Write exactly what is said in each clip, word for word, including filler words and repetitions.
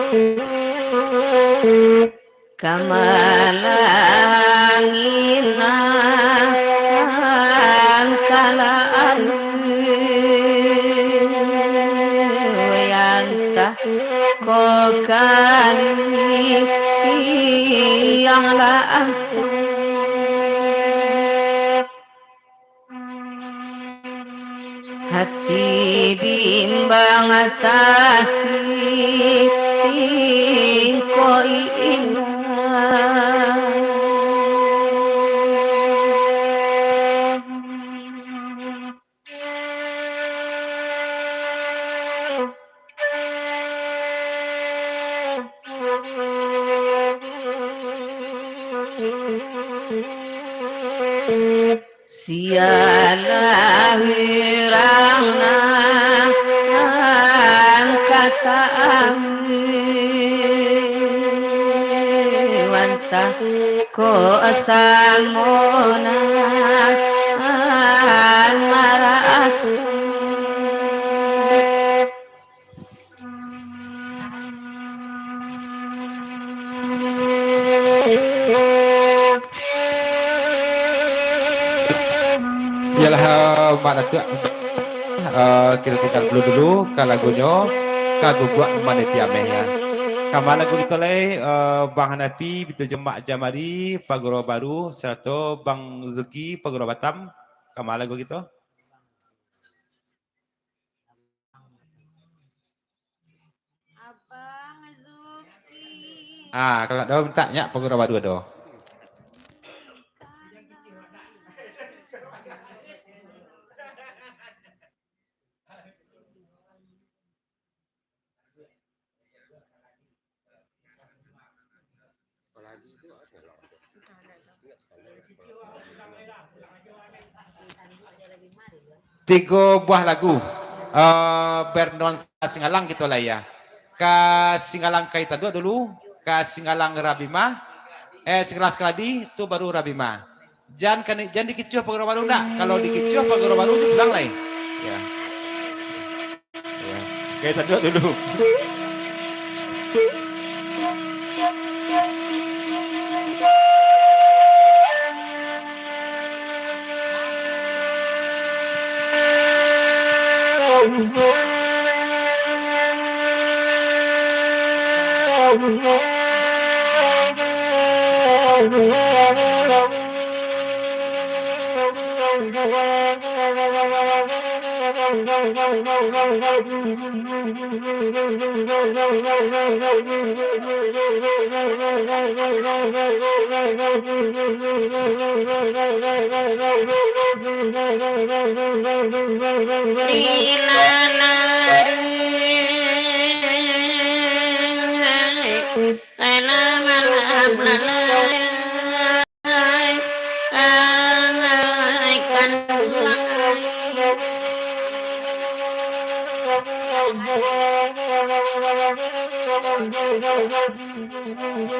Kamalanginan kala alu, yantah ko kali yang la antah. Hati bimbang tasingko indak. Sialah urang nan ka tahu, antah ko samo nan marasa. Iyolah, eh, Mak Datuak. Eh, kito tinggal dulu-dulu ka lagunyo, ka guguak maniti ameh, ya. Kama lagu kito lai, eh, Bang Hanafi, Bitujuh Mak Jamari, Paguro Baru, sarato Bang Zuki, Paguro Batam. Kama lagu kito. Abang Zuki. Ah, kalau ado mintak nyo Paguro Baru ado. Tigo buah lagu. Eh, Bernon Singalang kito lah, ya. Ka Singalang Kai Tanduak dulu, ka Singalang Rabimah, eh, Singalang Sakaladi, tu baru Rabimah. Jan kani, jan dikicuah Paguro Baru ndak? Kalau dikicuah Paguro Baru tu pulang lai. Ya. Ya. Oke, taduak dulu.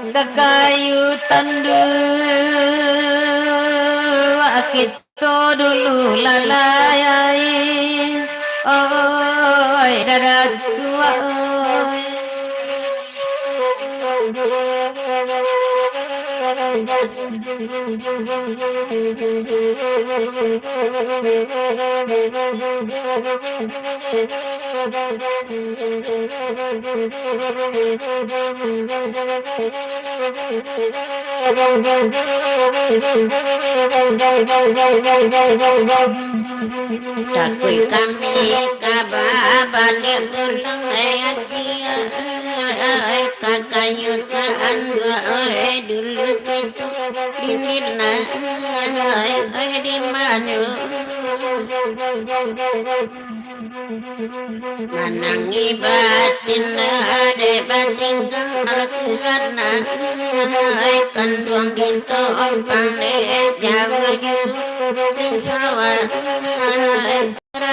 Kakayu tanduak kito dulu lalai, oi, dadatuak, oi. Takuik kami ka babaliak pulang, eh, Aji, eh, ka kayu taanduak, eh, dulu kito dindin, eh, eh, di mano? Manangih batin, eh, dek batin kang alun kana, eh, kanduang kito ompang dek jauah juo di sawah, eh. Tinggi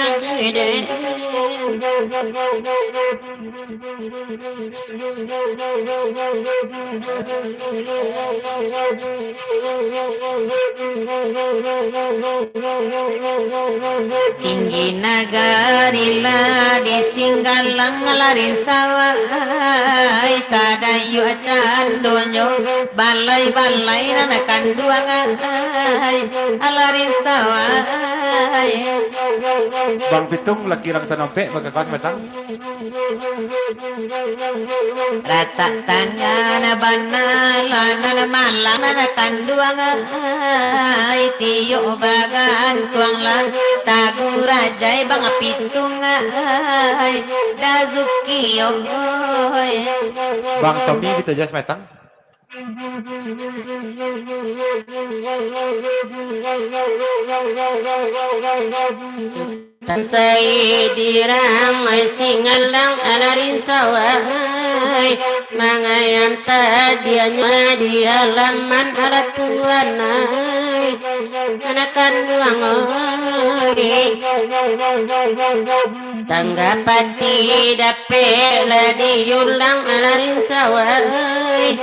nagari lah di Singgalang, larin sawah ai, tadayuak candonyo, balai-balai nan kanduang ai, larin sawah ai. Bang Pitung, laki rang tanompek, bagagas matang. Ratak tangan bana lah nan malang nan kanduang ai, tiok bagantuang lah tagurajai Bang Pitung ai, Dazuki oi. Bang Tommy, bito jas matang. Sutan Said dirang ai, Singgalang larin sawah ai, mangayam tadianyo di halaman alah tuan ai, nan kanduang oi. Tangga pati dapek lah diulang larin sawah ai,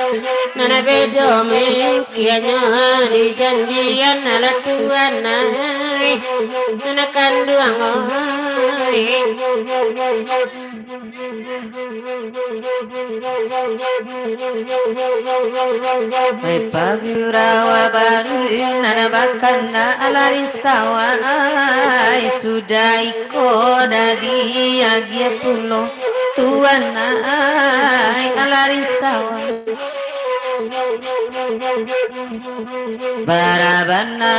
nan bedo mungkinnyo dijanjian alah tuan ai, nan kanduang oi. Oi, pagurau baru nan bakana larin sawah ai, sudah iko dari agiah pulo tuan ai, larin sawah. Bara bana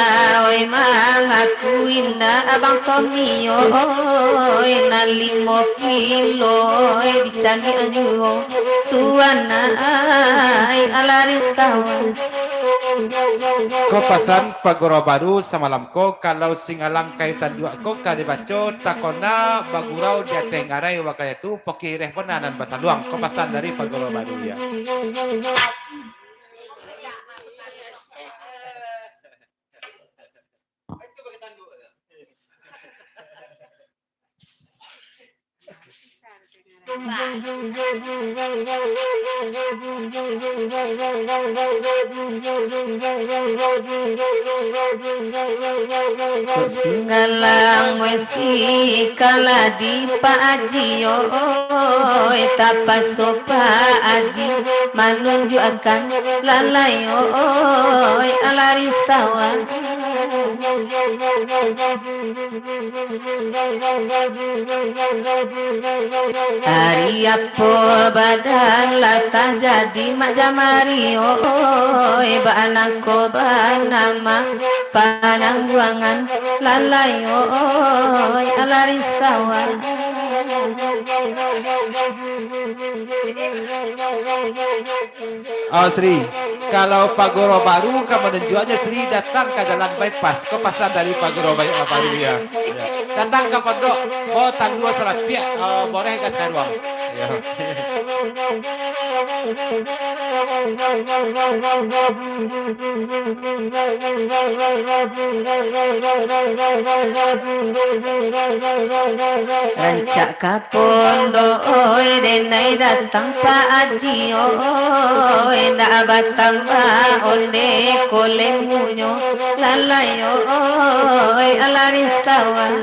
oi, mangaku indak Abang Tommy oi, nan limo kilo oi, dicaliak juo tuan ai, larin sawah. Ko pasan pagurau baru samalam ko, kalau Singgalang kayu tanduak ko ka dibaco, takona bagurau di ateh ngarai, wakatu tu pokireh pona nan basaluang. Ko pasan dari pagurau baru, ya. Kok Singgalang wesi kaladi Pak Aji oi, tapaso Pak Aji manunjuakkan lalai oi, larin sawah. Ari apo badan lah tajadi Mak Jamari oi, baa nangko banama panangguangan lalai oi, larin sawah. Oh, Sri, kalau pagurau baru ka manunjuaknyo, Sri, datang ka jalan bypass. Ko pasan dari pagurau baru, baru, ya. Ya. Datang ka pondok, bawa tandu sarapiak, eh, boreh gas karuang. Ya. Rancak ka pondok oi, denai datang Pak Aji oi, ndak batambah onde ko lemunyo, lalai oi, larin sawah.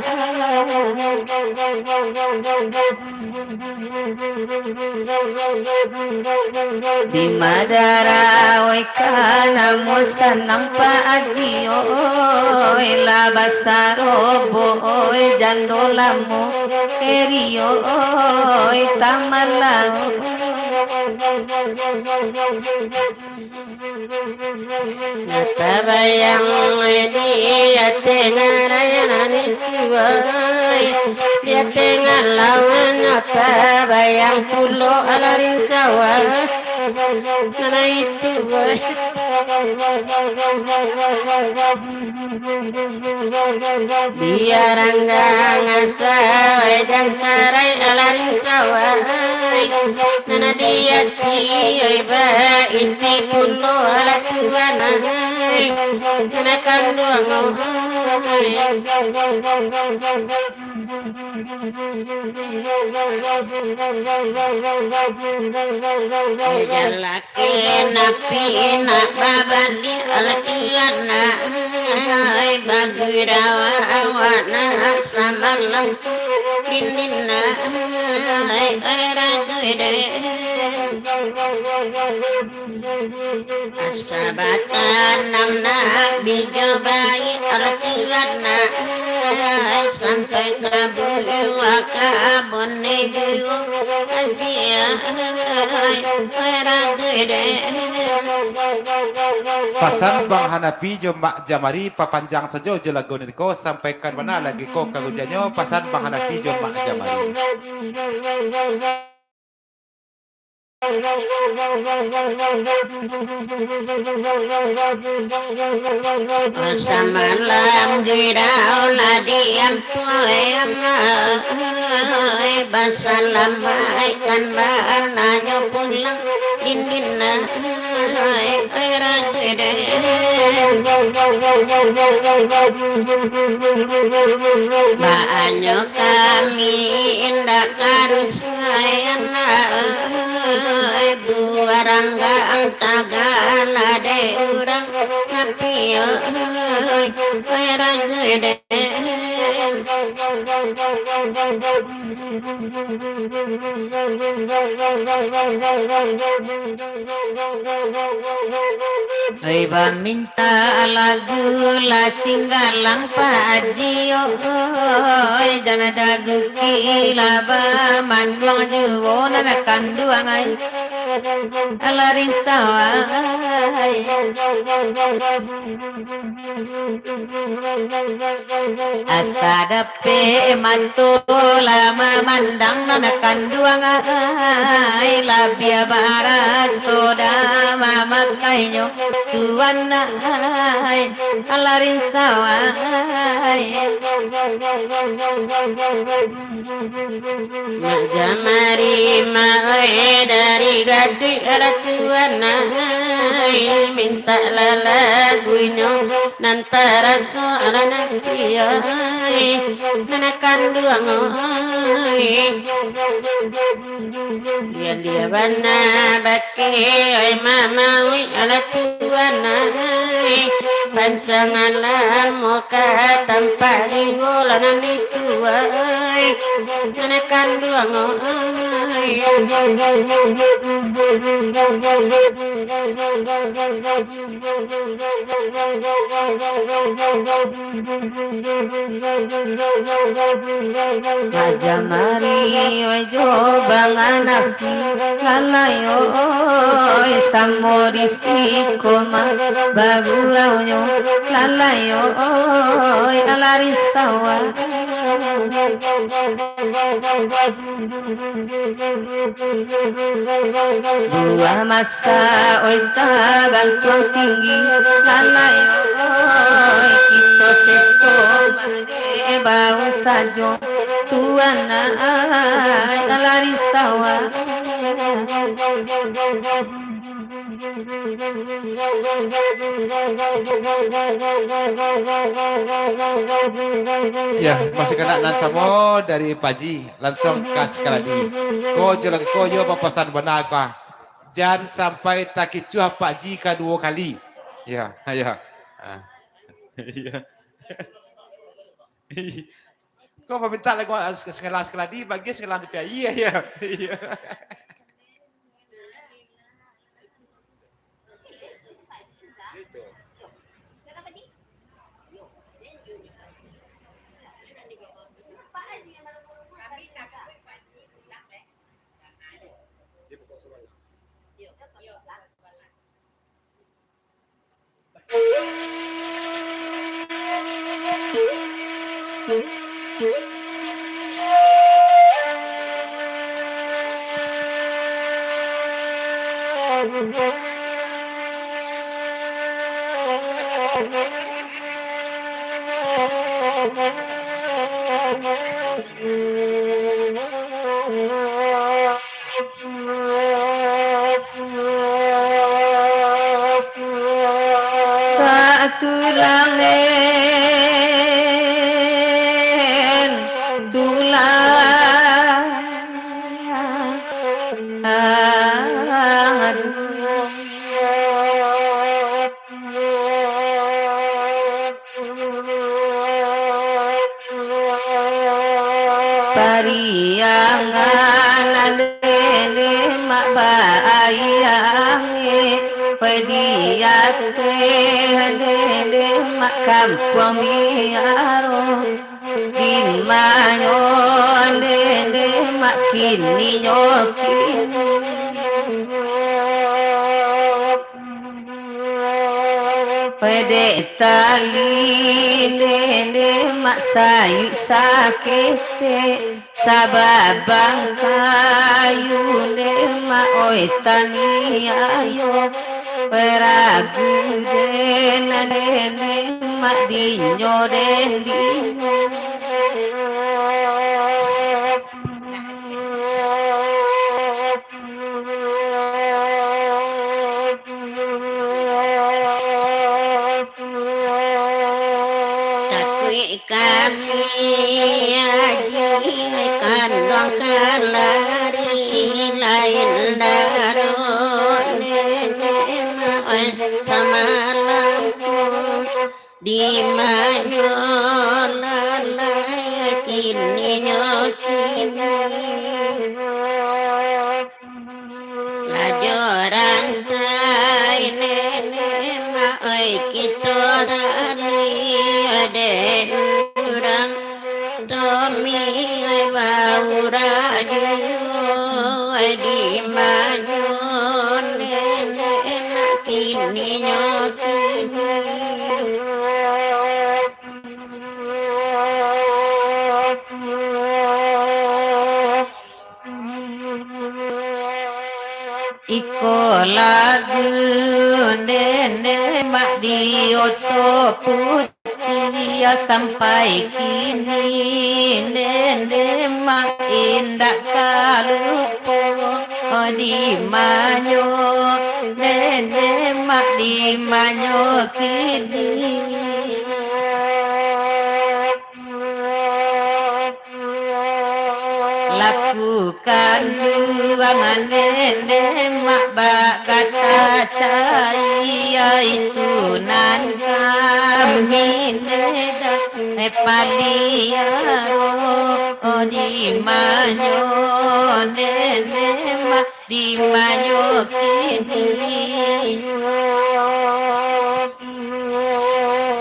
Di Madara oi, ka namo sanang Pak Aji oi, lah basarobo oi, jando lamo eri oi, tamalah. Nyo tabayang di ateh ngarai nan itu ai, di ateh ngalau nyo tabayang pulo larin sawah nan itu ai. Biar anggang asai jan carai larin sawah, nan di ati ai baiti pulo lah tuan ai, nan kanduang ai. Jalaki napi nak babali, alah tiar nak, ai, bagurau awak nak, samalam tu dindin nak, ai, ai, ragui deh. Asa batanam nak bijo baiak, alah tiar nak, sampai ka buah kabun ne juo, agiah, ai, ai, ragui deh. Pasan Bang Hanafi jo Mak Jamari, papanjang sajo jo lagu niko, sampai ka bana lagi ko karujannyo, pasan Bang Hanafi jo Mak Jamari. Samalam jurau lah diampuai, basalamaikkan bananyo pulang, dindin ai, ai, ragui deh. Baanyo kami indak karusuah, anak ai, buah ranggang tagala dek urang, tapi ai, ai, ragui deh. Oi, baminta lagu lah singgalang Pak Haji, oi, jan ado Zuki lah bamanduang juo nan kanduang, ai. Alah risau, ai. Asa dapek mato lah mamandang nan kanduang, ai, labiah baraso dah mamakainyo, tuan ai, alah risau ai. Mak Jamari, mak oi, dari gadih alah tuan ai, mintak lah lagunyo, nan taraso alah nanti ai, nan kanduang ai. Dia-dia bana bakeh ai, mamawi alah tuan ai, pancangan lamo ka tampak juo lah nan itu ai, nan kanduang ai. Mak Jamari, oi, jo Bang Hanafi, lalai, oi, samo di siko mah baguraunyo, lalai, oi, alah risau. Buah masa, oi, tagantuang tinggi, lalai, oi, kito seso mah dek bau sajo, tuan ai, alah risau. Ya, masih kena nan samo dari Pak Haji, langsung ka Sukaladi. Ko jo lagi ko yo bapasan bana ko, ah. Jan sampai takicuah Pak Haji kaduo kali. Ya, ya. Ah. Ya. Ko paminta lagu, ah, Senggalang Sukaladi, bagi Senggalang Tapi Aia, ya. Ya. Tak tulang en, Pariangan dendeh mak baayang, eh, padiateh dendeh mak kampuang biaro. Dimanyo dendeh mak kininyo kini. Pedek tali dendeh mak sayuik saketek, sababang kayu dendeh mak oi taniayo, peragu den dendeh mak dinyo den dinyo. Takuik kami aji kanduang kalari lain daro, nenek mak oi samalam tu. Dimanyo lalai kininyo kini. Lajo rantai nenek mak oi kito tali dek urang. Tomi baurang juo, dimanyo nenek mak kininyo kini. Iko lagu nenek mak di Oto Putiah, sampai kini nenek mak indak ka lupo. Dimanyo nenek mak, dimanyo kini. Laku kanduang nenek mak bak kata cai, itu nan kami nenek dak paliaro. Dimanyo nenek mak, dimanyo kini.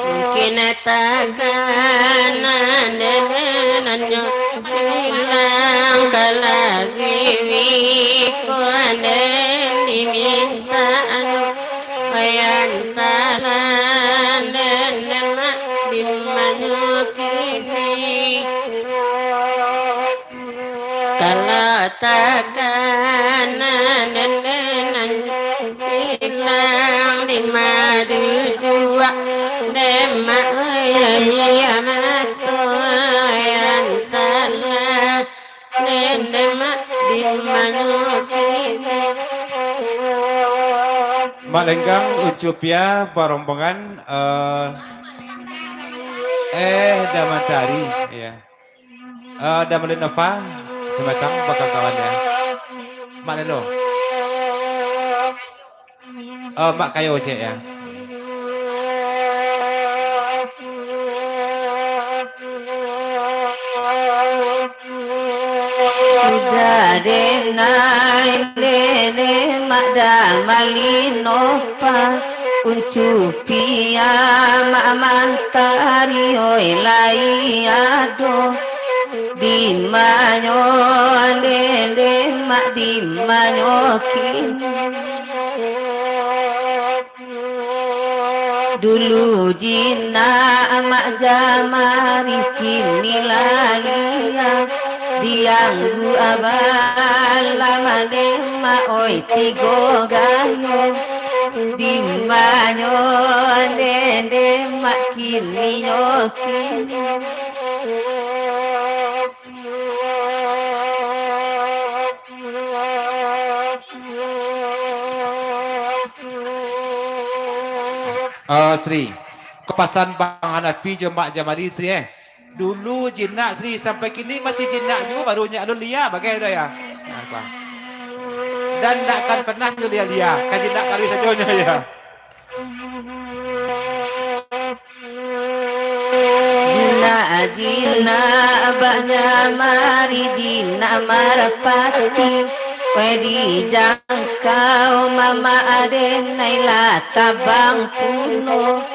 Mungkin takana dek nan nyo bilang ka lagi wiko den diminta anu, antalan den mak dimanyo kini. Kalau takana dek nan bilang di madujuak, dek mak ayah mato, antalan dek mak dimanyo kini. Mak Lenggang, Ucu Pia, barombongan, eh, eh, Damantari, ya. Eh, Damulin Nova, Simatang, bakal kawan, ya. Mak Lelo. Eh, Mak Kayo cek, ya. Udah dek nai nenek mak Damulin Nova, Ucu Pia, Mak Mantari, oi, lai ado. Dimanyo dendeh mak, dimanyo kini. Dulu jinak mak jamari, kini lah liang. Dianggu abah lah manemak, oi, tigo gayo. Dimanyo dendeh mak, kininyo kini. Ah, Sri, ko pasan Bang Hanafi jo Mak Jamali, Sri, eh. Dulu jinak, Sri, sampai kini masih jinak juo, baru nyo alun lia, bagai dah, ya. Nah, apa? Dan ndak akan pernah nyo lia-lia, ka jinak karuih sajo nyo, ya. Jinak-jinak bak nyamari jinak marpati, kue dijangkau mamak aden nai lah tabang pulo,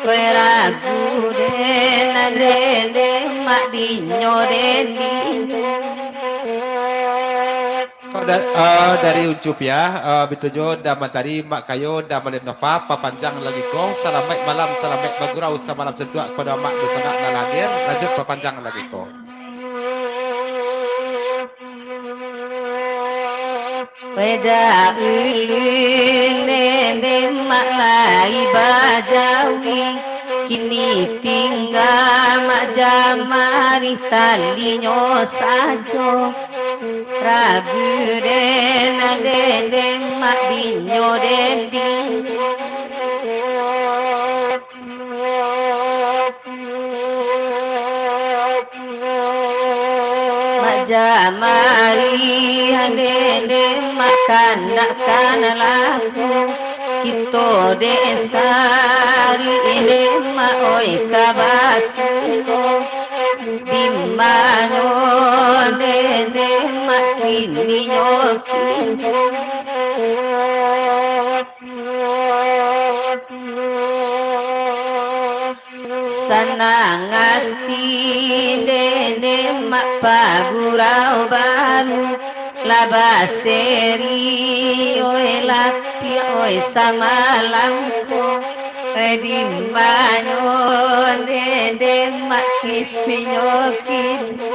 kue ragu den aden den mak dinyo den dinyo. Ko da-, eh, dari Uncu Piah, eh, bitujuah Da Mantari, Mak Kayo, Da Malin Nova, papanjang lagi ko. Salamaik malam, salamaik bagurau samalam suntuak kapado amak dunsanak nan hadir. Lanjut papanjang lagi ko. Weda ulun nene mak lai bajawi, kini tingga mak jamari talinyo sajo. Ragu den, den, den, mak dinyo den, dinyo. Mak jamari den, den, mak kandak kan laku. Kito dek sari den, mak oi ka basuo. Di mano den, den, mak kininyo kini? Sanang ati den, den, mak pagurau baru. Lah baseri, oi, lapiak, oi, samalam ko. Oi, di mano den, den, mak kininyo kini?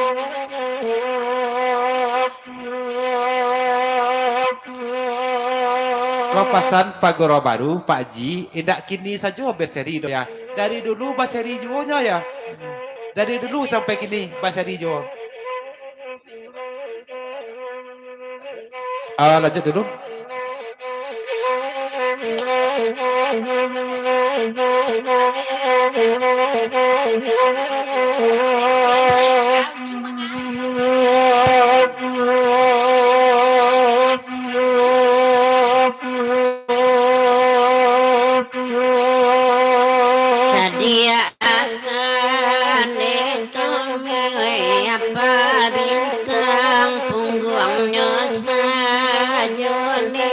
Ko pasan pagurau baru, Pak Ji, indak kini sajo baseri doh, ya. Dari dulu baseri juo nyo, ya. Dari dulu sampai kini baseri juo. Ah, lanjut dulu. Sadia akan dek kami, apa bintang pungguangnyo sajo ni,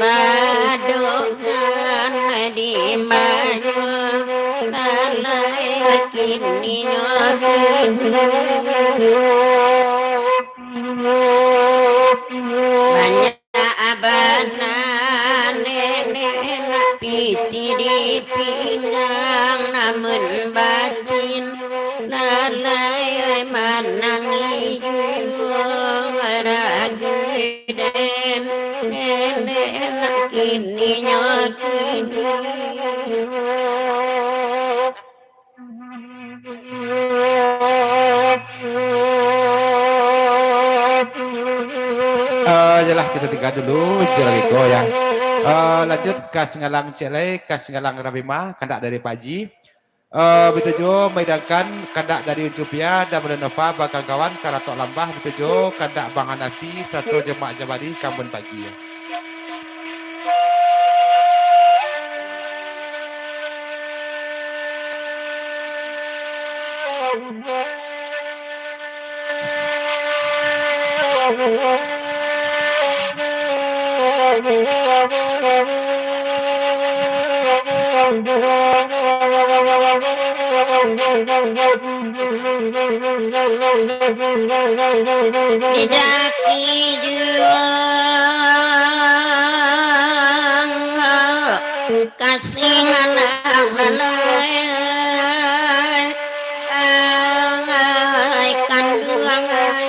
badokan di banyu, lalai kininyo kini. Banyak bana nenek nak pitih di pinggang, namun batin lalai manangih juo. Ragu den, nenek nak kininyo kini. Eh, yalah, kito tingga dulu, jo lagi ko, ya. Eh, lanjut ka singgalang ciek lai, ka singgalang Rabima, kandak dari Pak Haji. Eh, baitu juo maidangkan kandak dari Ucup Pia, Da Malin Nova, bakawan-kawan, Karatok Lambah, baitu juo kandak Bang Hanafi, sarato jo Mak Jabari, Kambun Pagi. Dijaki juo kasih anak lalai, ai kanduang ai.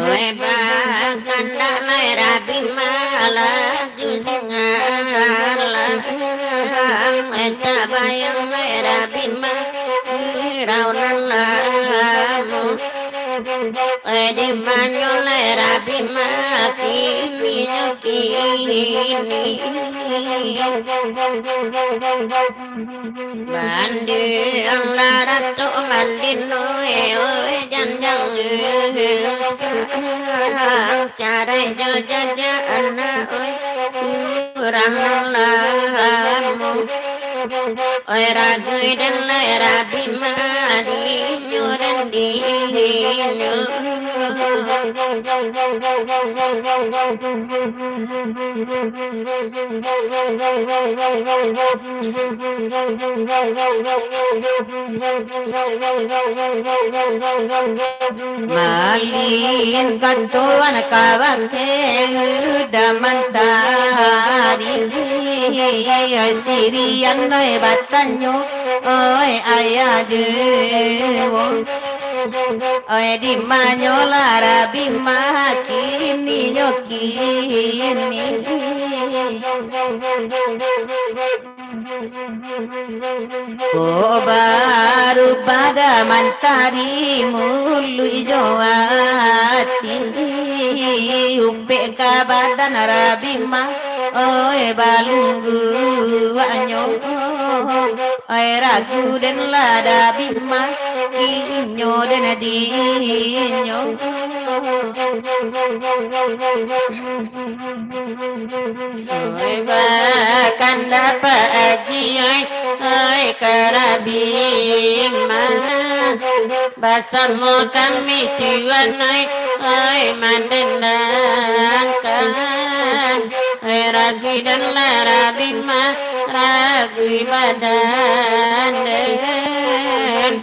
Weh, bakandak lai Rabi malah. Tabayang merah bima, Raunan lamu, eh, di manyo lai Rabi makin minyo kini. Bandiang larato halino, eh, oi, janjang, eh, carai jo jaja anak, oi. Urang nan lamu, oi, ragui dan lai Rabi madinyo dan dinyo. Malin katuan kabake udah mantari, sirian noi batanyo, oi, ayah juo. Oi, di manyo lah Rabi makininyo kini. Kok baru pada mantari muluik jo ati, upek ka badan Rabi mah, oi, balungguaknyo. Oi, ragu den lah Rabi mah, kinyo den dinyo. Oi, bakanda Pak Aji, oi, oi, ka Rabi mah. Basamo kami tuan, oi, oi, mandendangkan. Oi, ragui dan lah Rabi mah, ragui badan den.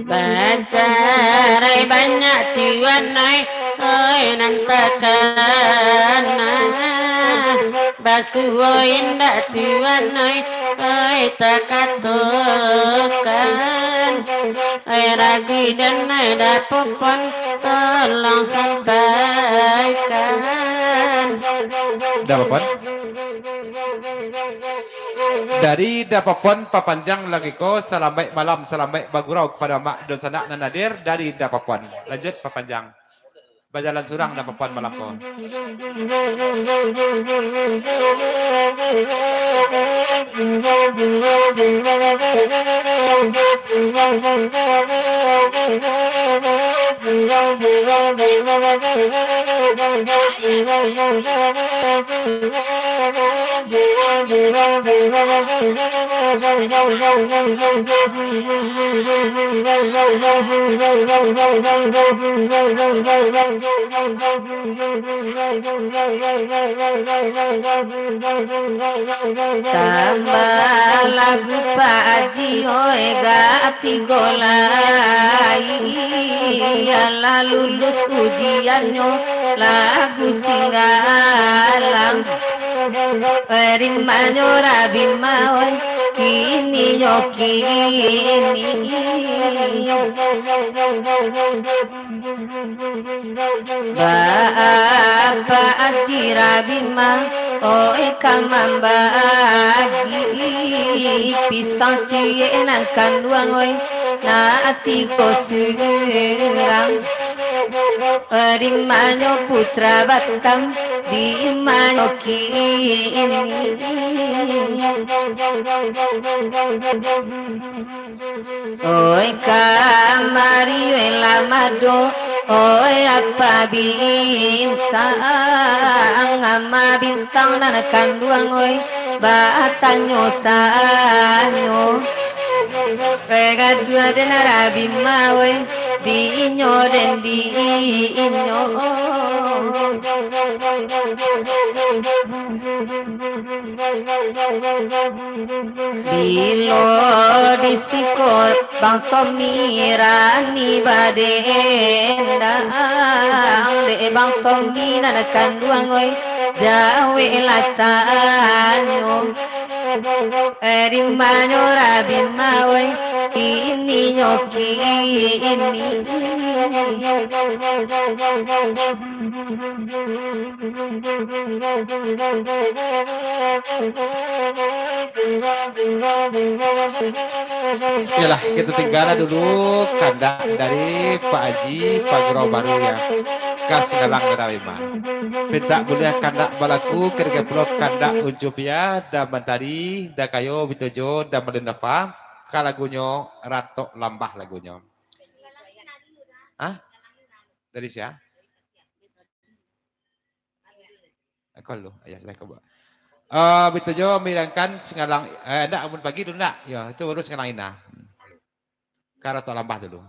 Bacarai banyak tuan ai, oi, nan takana. Basuo indak tuan ai, oi, takatokan. Oi, ragui dan oi, dapopon, tolong sampaikan. Dapopon. Dari Dapopon Papanjang lagi ko, salamaik malam, salamaik bagurau kapado amak dunsanak nan hadir dari Dapopon. Lanjut Papanjang. Bajalan surang Dapopon malam ko. Tambah lagu Pak Aji, oi, gak tigo lai. Alah lulus ujiannyo, lagu Singgalang. Rimannyo Rabi mah, oi, kininyo kini. Baa Pak Aji Rabi mah, oi, ka mambagi pisang ciek nan kanduang, oi, nan tigo surang. Rimannyo putra Batam, dimanyo kini. Oi, kamari, oi, lah mado, oi, Apa Bintang, Ama Bintang nan kanduang, oi, batanyo-tanyo. Oi, gaduah den Rabi mah, oi, dinyo den dinyo. Bilo di siko Bang Tommy rani badendang, dek Bang Tommy nan kanduang, oi, jaweklah tanyo. Eh, di manyo Rabi mawai, ini nyoki ini. Iyolah, kito tinggalah dulu kandak dari Pak Aji Pagurau Baru yang ka Singgalang Merah Memang. Pintak buliah kandak balaku, ketika pulo kandak Ucup ya, dan Mantari, dan Kayo, Bitojo, dan Malin Dapa, ka lagunyo Ratok Lambah lagunyo. Hah? Dari sia? Kau lu, ya sudah kau buat. Eh, Bitojo, Mirangkan, Singgalang, eh, ndak, amun pagi dulu ndak? Ya, itu baru Singgalang Inah. Ka Ratok Lambah dulu.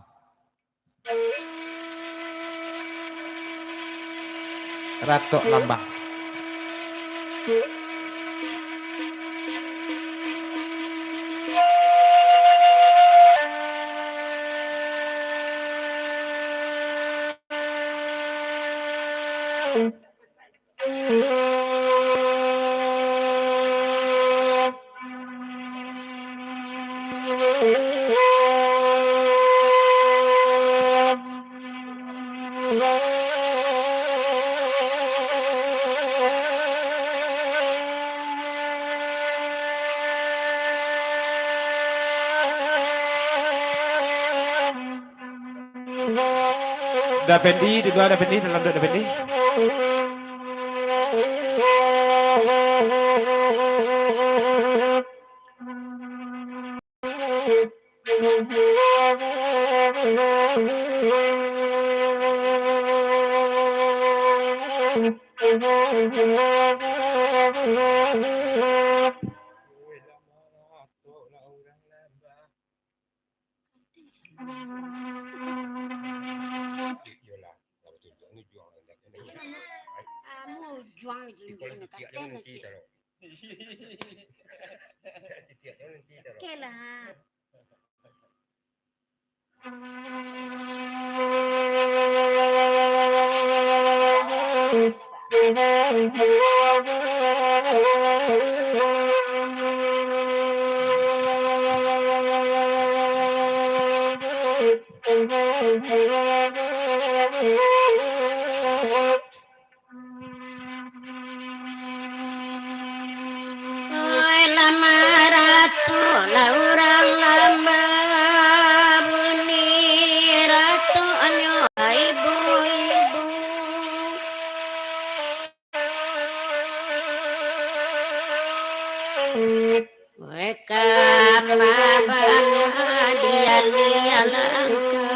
Ratok Lambah. Dapendi, di lua Dapendi, dalam duo Dapendi. Iyolah, lah batua juo, anu juo. Kamu juang itu. Iko lah titiak jangan nanti taro. Titiak jangan nanti taro. Oke lah. Oi, lah maratok lah urang lamba, bunyi ratoknyo ibu-ibu. Weka pabana dialia langkah.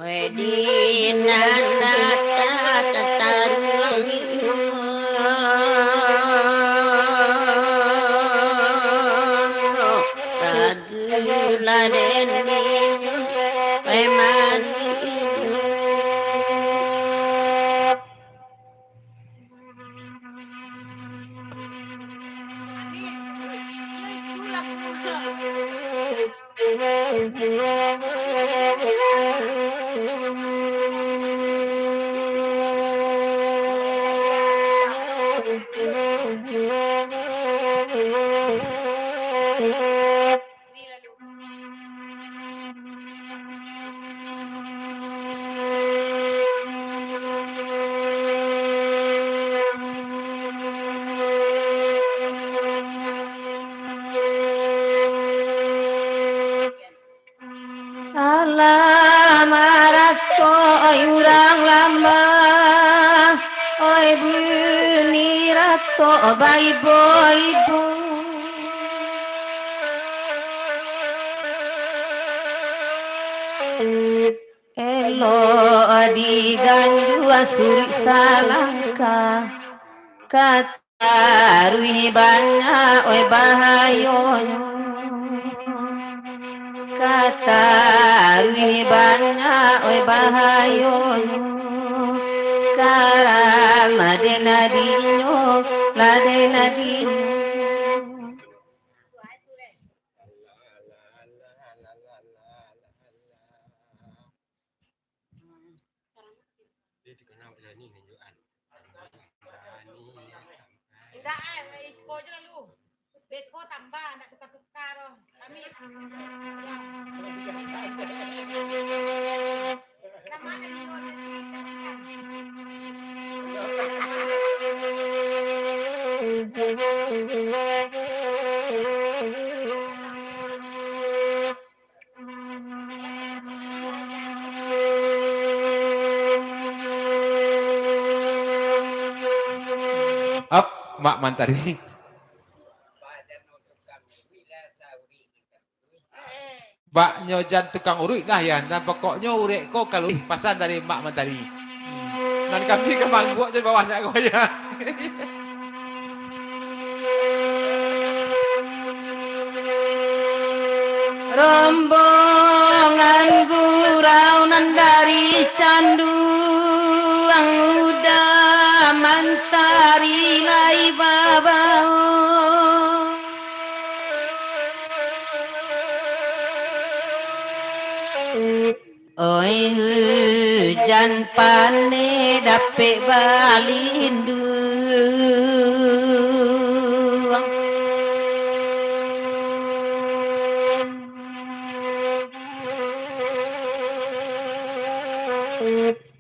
Wedi nan rata tataruang di inyo, ragu laden di inyo, pai mandi inyo. Alah maratok, oi urang lamba, oi bunyi ratok baibo-ibo. Elok diganjua suruik salangkah, ka Taruih banyak, oi, bahayonyo. Ka taruih banyak, oi, bahayonyo. Karam laden dinyo, laden dinyo. Alah, alah, alah. Indak, eh, iko je lalu. Beko tambah, ndak tukar-tukar doh. Kami, ya. Nama ada di luar dari sini, kita bukan. Ap, Mak Mantari. Baknyo jan tukang uruik lah, ya. Nan pokoknyo urek ko kaluih, pasan dari Mak Mantari. Nan kami ka mangguak di bawah nyo ko, ya. Rombongan gurau nan dari Canduang Uda Mantari lai babao. Oi, hujan paneh dapek balinduang.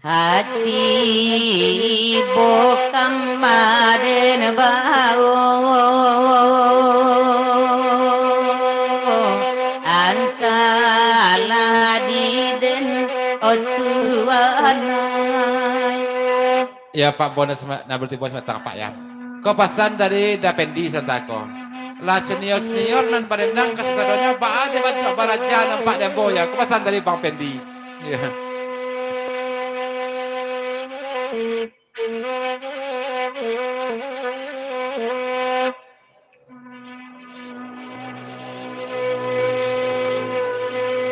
Hati ibo kamaden bao, antalah di den, o tuanai. Ya, Pak Bon, nak bertibo sabatang, Pak, ya. Ko pasan dari Da Pendi santa ko. Lah senior-senior nan badendang kasasadonyo, baa dek bantuak baraja nampak di ambo, ya. Ko pasan dari Bang Pendi. Ya.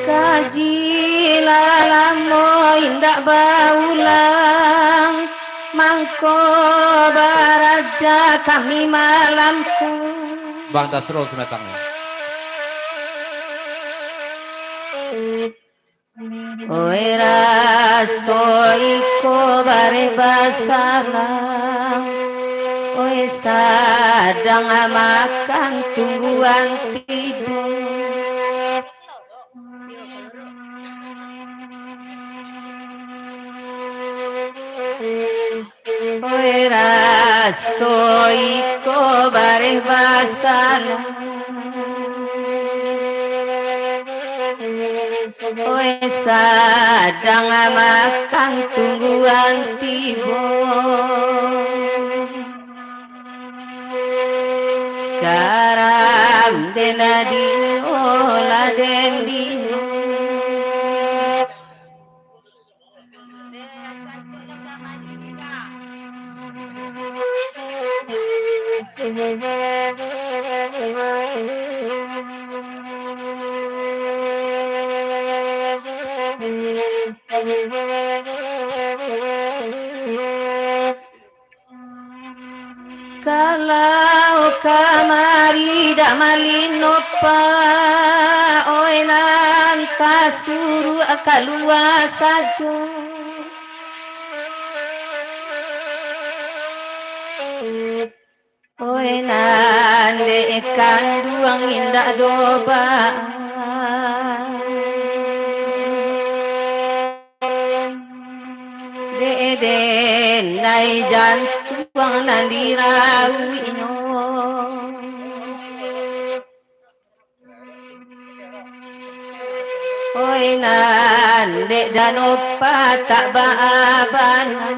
Kaji lah lamo indak baulang, mangko baraja kami malam ko. Bang Dasrul Simatang. Oi, raso iko bareh basalang, oi, sadang makan tungguan tibo. Oi, raso iko bareh basalang. Oi, sadang makan tungguan tibo. Karam den diolah den dino. Kalau kamari dak malino, Pak, oi, nan tasuruak kalua sajo. Oi, nan dek kanduang indak doh baa. Dek denai jantuang nan dirauiknyo. Oi, nan dek dano patak baa bana.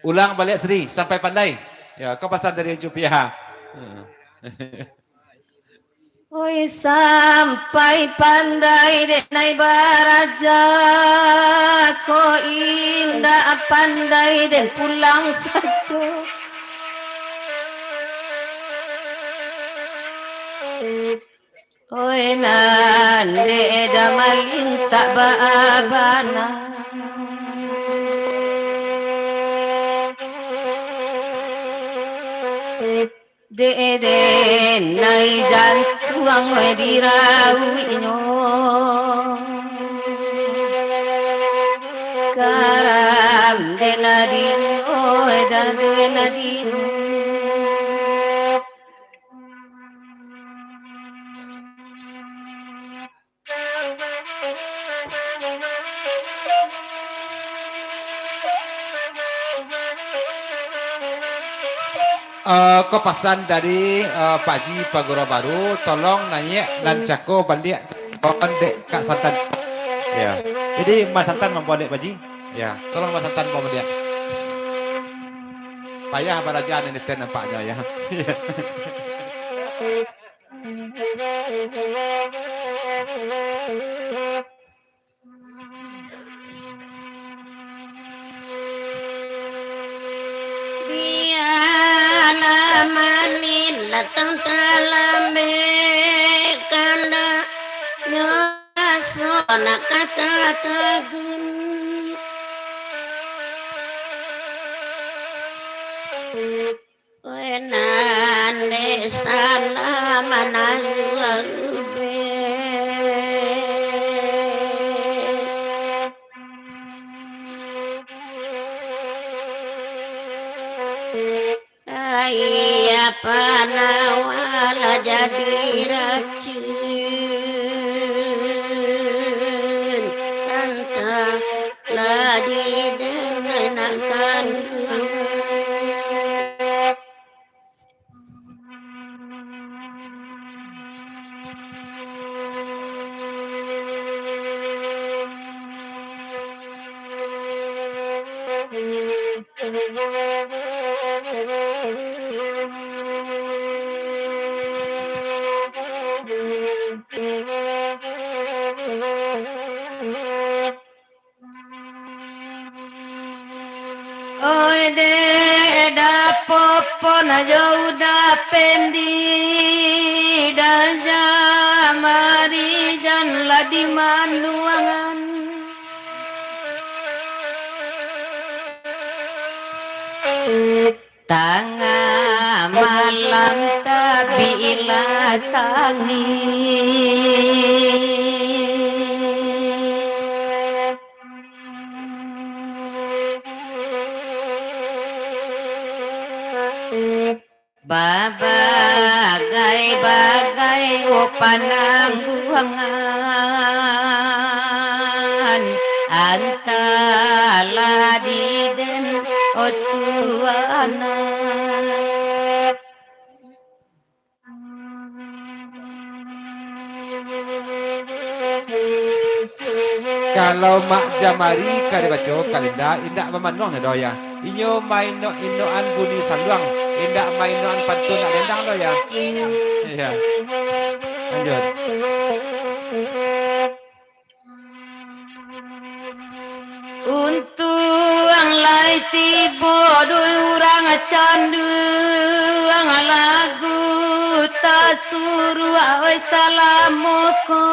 Ulang baliak, Sri, sampai pandai. Ya, kau pasan dari Ucup, ya. Oi, sampai pandai denai baraja, ko indak pandai den pulang sajo. Oi, nan dek damalintak baa bana. Dek den nai jantuang dirauiknyo, karam den nadi, oi, dan den nadi. Eh, ko pasan dari, eh, Pak Ji Paguro Baru, tolong naiak nan cako baliak, bawa dek Kak Santan. Ya. Jadi, Mas Santan mambawa dek Pak Ji. Ya, tolong Mas Santan bawa baliak. Payah baraja ni, Ten, nampaknyo, ya. Bialah manin datang talambek, kandaknyo raso nak kata tagun. Weh, nan dek salah manaruah ubek. Ai, apa nawa lah jadi racun, antah lah didengenakan. Oi dek, dapopon jo uda pendi, dan jamari jan lah dimanuangan. Tangah malam tabiiklah tangih. Babagai-bagai o panangguangan, antah lah di den o tuanang. Kalau Mak Jamari ka dibaco kalinda, indak bamanuang doh, ya. Inyo mainok-inokan bunyi saluang, indak mainok-an pantun nak dendang doh, ya. Iya. Lanjut. Untuang lai tibo doi urang canduang, lagu tasuruak oi salamo ko.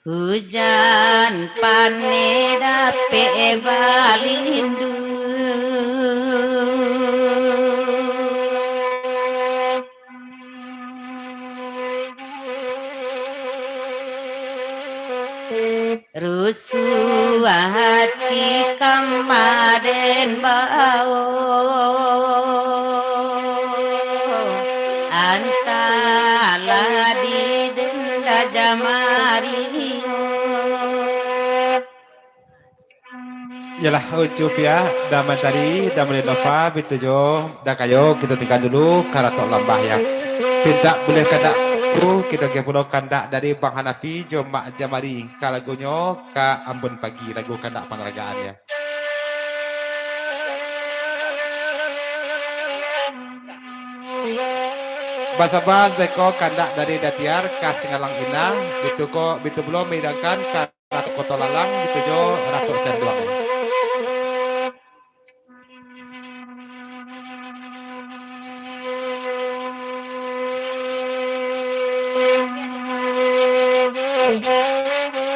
Hujan paneh dapek balindu. Rusuah ati kama den bao, antah lah di den da jamario. Iyolah, ucup ya, da Mantari, da Mulia Nova, bitu jo, da Kayo, kito tingga dulu, ka Datuk Lambah ya. Pintak buliah kandak tu, kito agiah pulo kandak dari Bang Hanafi jo Mak Jamari, ka lagunyo, ka Ambun Pagi, lagu kandak panaragaan ya. Basabas deko kandak dari Datiar ka Singalang Inah, bitu ko, bitu pulo maidangkan ka Ratu Koto Lalang, bitu jo Ratu Canduang.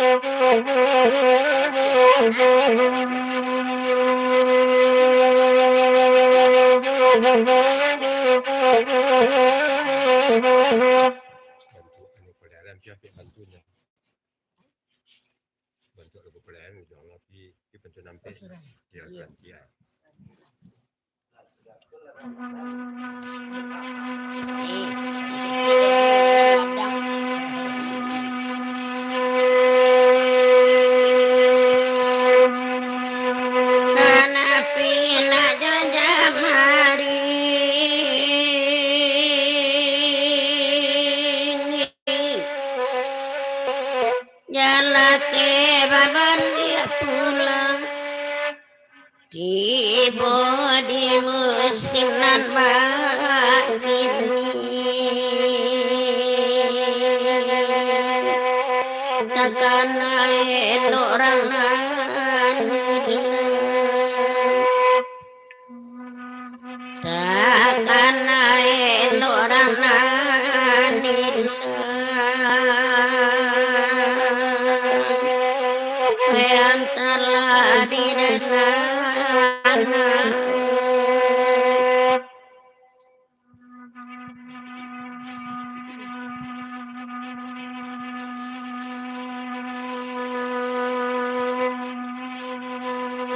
Bantuak anu paliaran, pi ampek bantuaknyo. Bantuak lagu paliaran, insyaallah, pi, pi bantuak nampek. Oh, sudah. Yo, sudah. Yo. Jalaki babaliak pulang, tibo di musim nan bakini. Takana elok urang nan ilang. Takana elok urang nan ilang, yang talah didenana.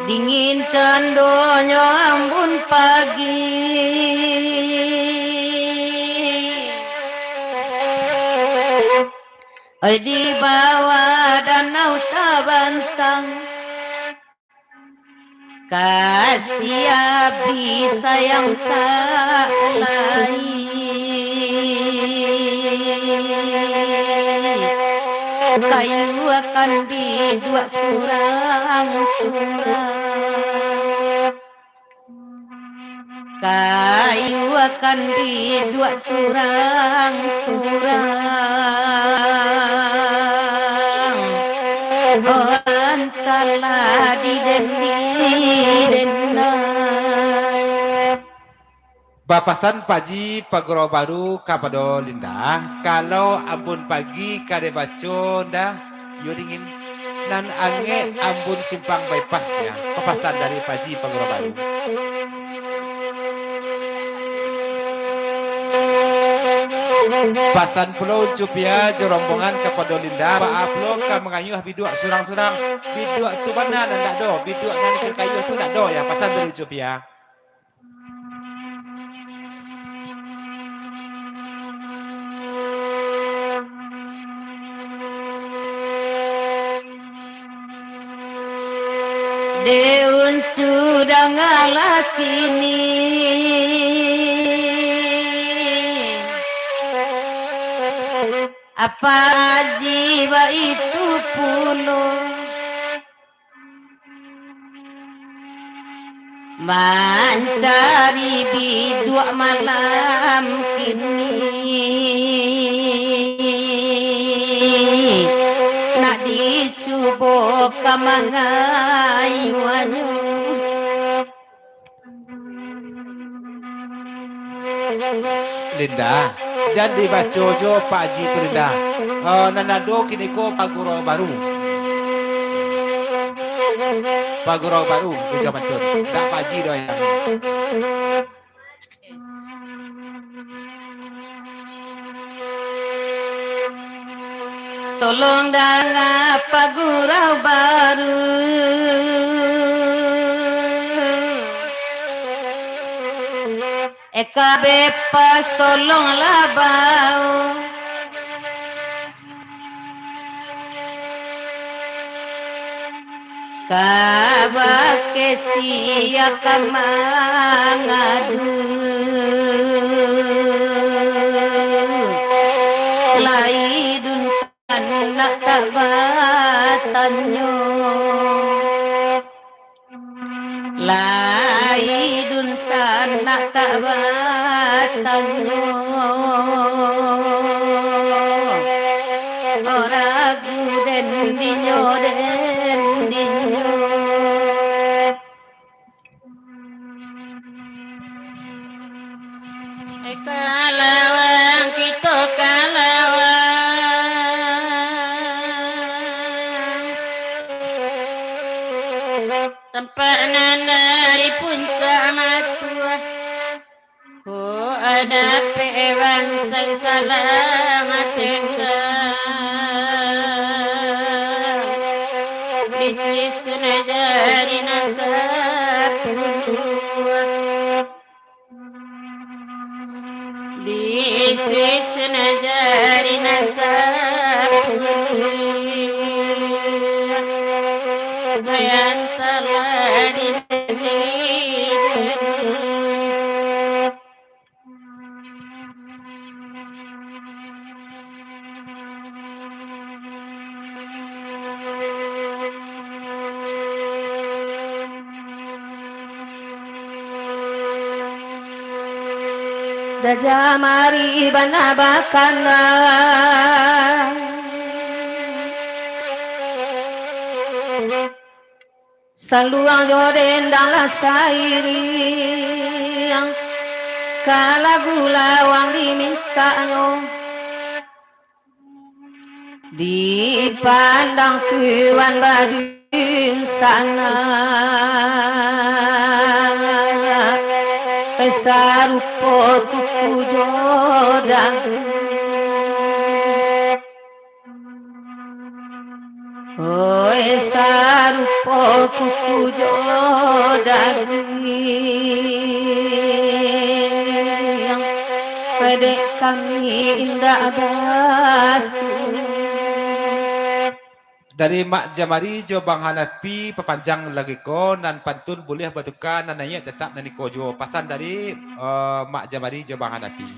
Dingin candonyo ambun pagi, di bawah danau tabantang. Kasih abih sayang tak lai, kayu akan diduak surang-surang. Kayu akan diduak surang-surang. Oh, antahlah di den, di den lai. Bapasan Pak Ji Pagurau Baru kapado Linda, kalau ambun pagi ka dibaco nda, iyo dingin. Nan angek ambun simpang bypass, ya. Papasan dari Pak Ji Pagurau Baru. Pasan pulo Uncu Pia jo rombongan kapado Linda, baa pulo ka mangayuah biduak surang-surang. Biduak tu bana nan ndak do, biduak nan ka kayuah tu ndak do, ya. Pasan dari Uncu Pia. Dek Uncu dangalah kini, Apak Aji baitu pulo. Mancari biduak malam kini, nak dicubo ka mangayuahnyo. Linda, jan dibaco jo Pak Aji tu, Linda. Eh, nan ado kini ko pagurau baru. Pagurau baru, Linda, mantun. Ndak Pak Aji doh, ya. Tolong danga pagurau baru. Eka bepas tolonglah bao. Kabake sia ka mangadu. Lai dunsanak tak batanyo. Lai dunsanak tak batanyo. Ragu den dinyo, den dinyo. Eh, kalawang, kito kalawang. Tampak nan dari puncak matuah, ko dapek bansaik salang tenggang. Di susun jari nan sapuluah, di susun jari nan sapuluah, yang telah di Gajah Mari bana bakana. Saluang jo dendang lah sairiang, ka lagu lawang dimintaknyo. Dipandang tuan badun sanak, sarupo kuku jo dagu. Oi, sarupo kuku jo dagiang, dek kami indak basuo. Dari Mak Jamari jo Bang Hanafi, papanjang lagu ko, nan pantun buliah batuka, nan naiak tatap nan iko juo. Pasan dari, eh, Mak Jamari jo Bang Hanafi.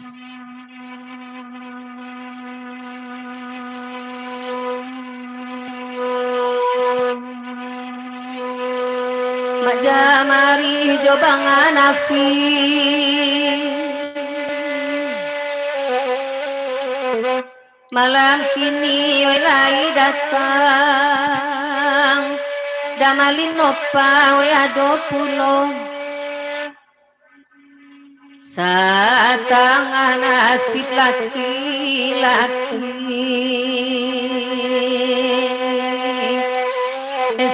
Mak Jamari jo Bang Hanafi. Malam kini, oi, lai datang, Da Malin Nova, oi, ado pulo satangah nasib laki-laki,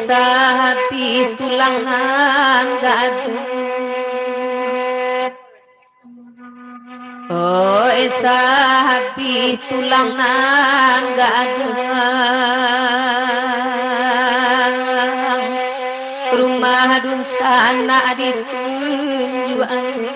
sahabih tulang nan gadang. Oi, sahabih tulang nan gadang, rumah dunsanak ditunjuakan.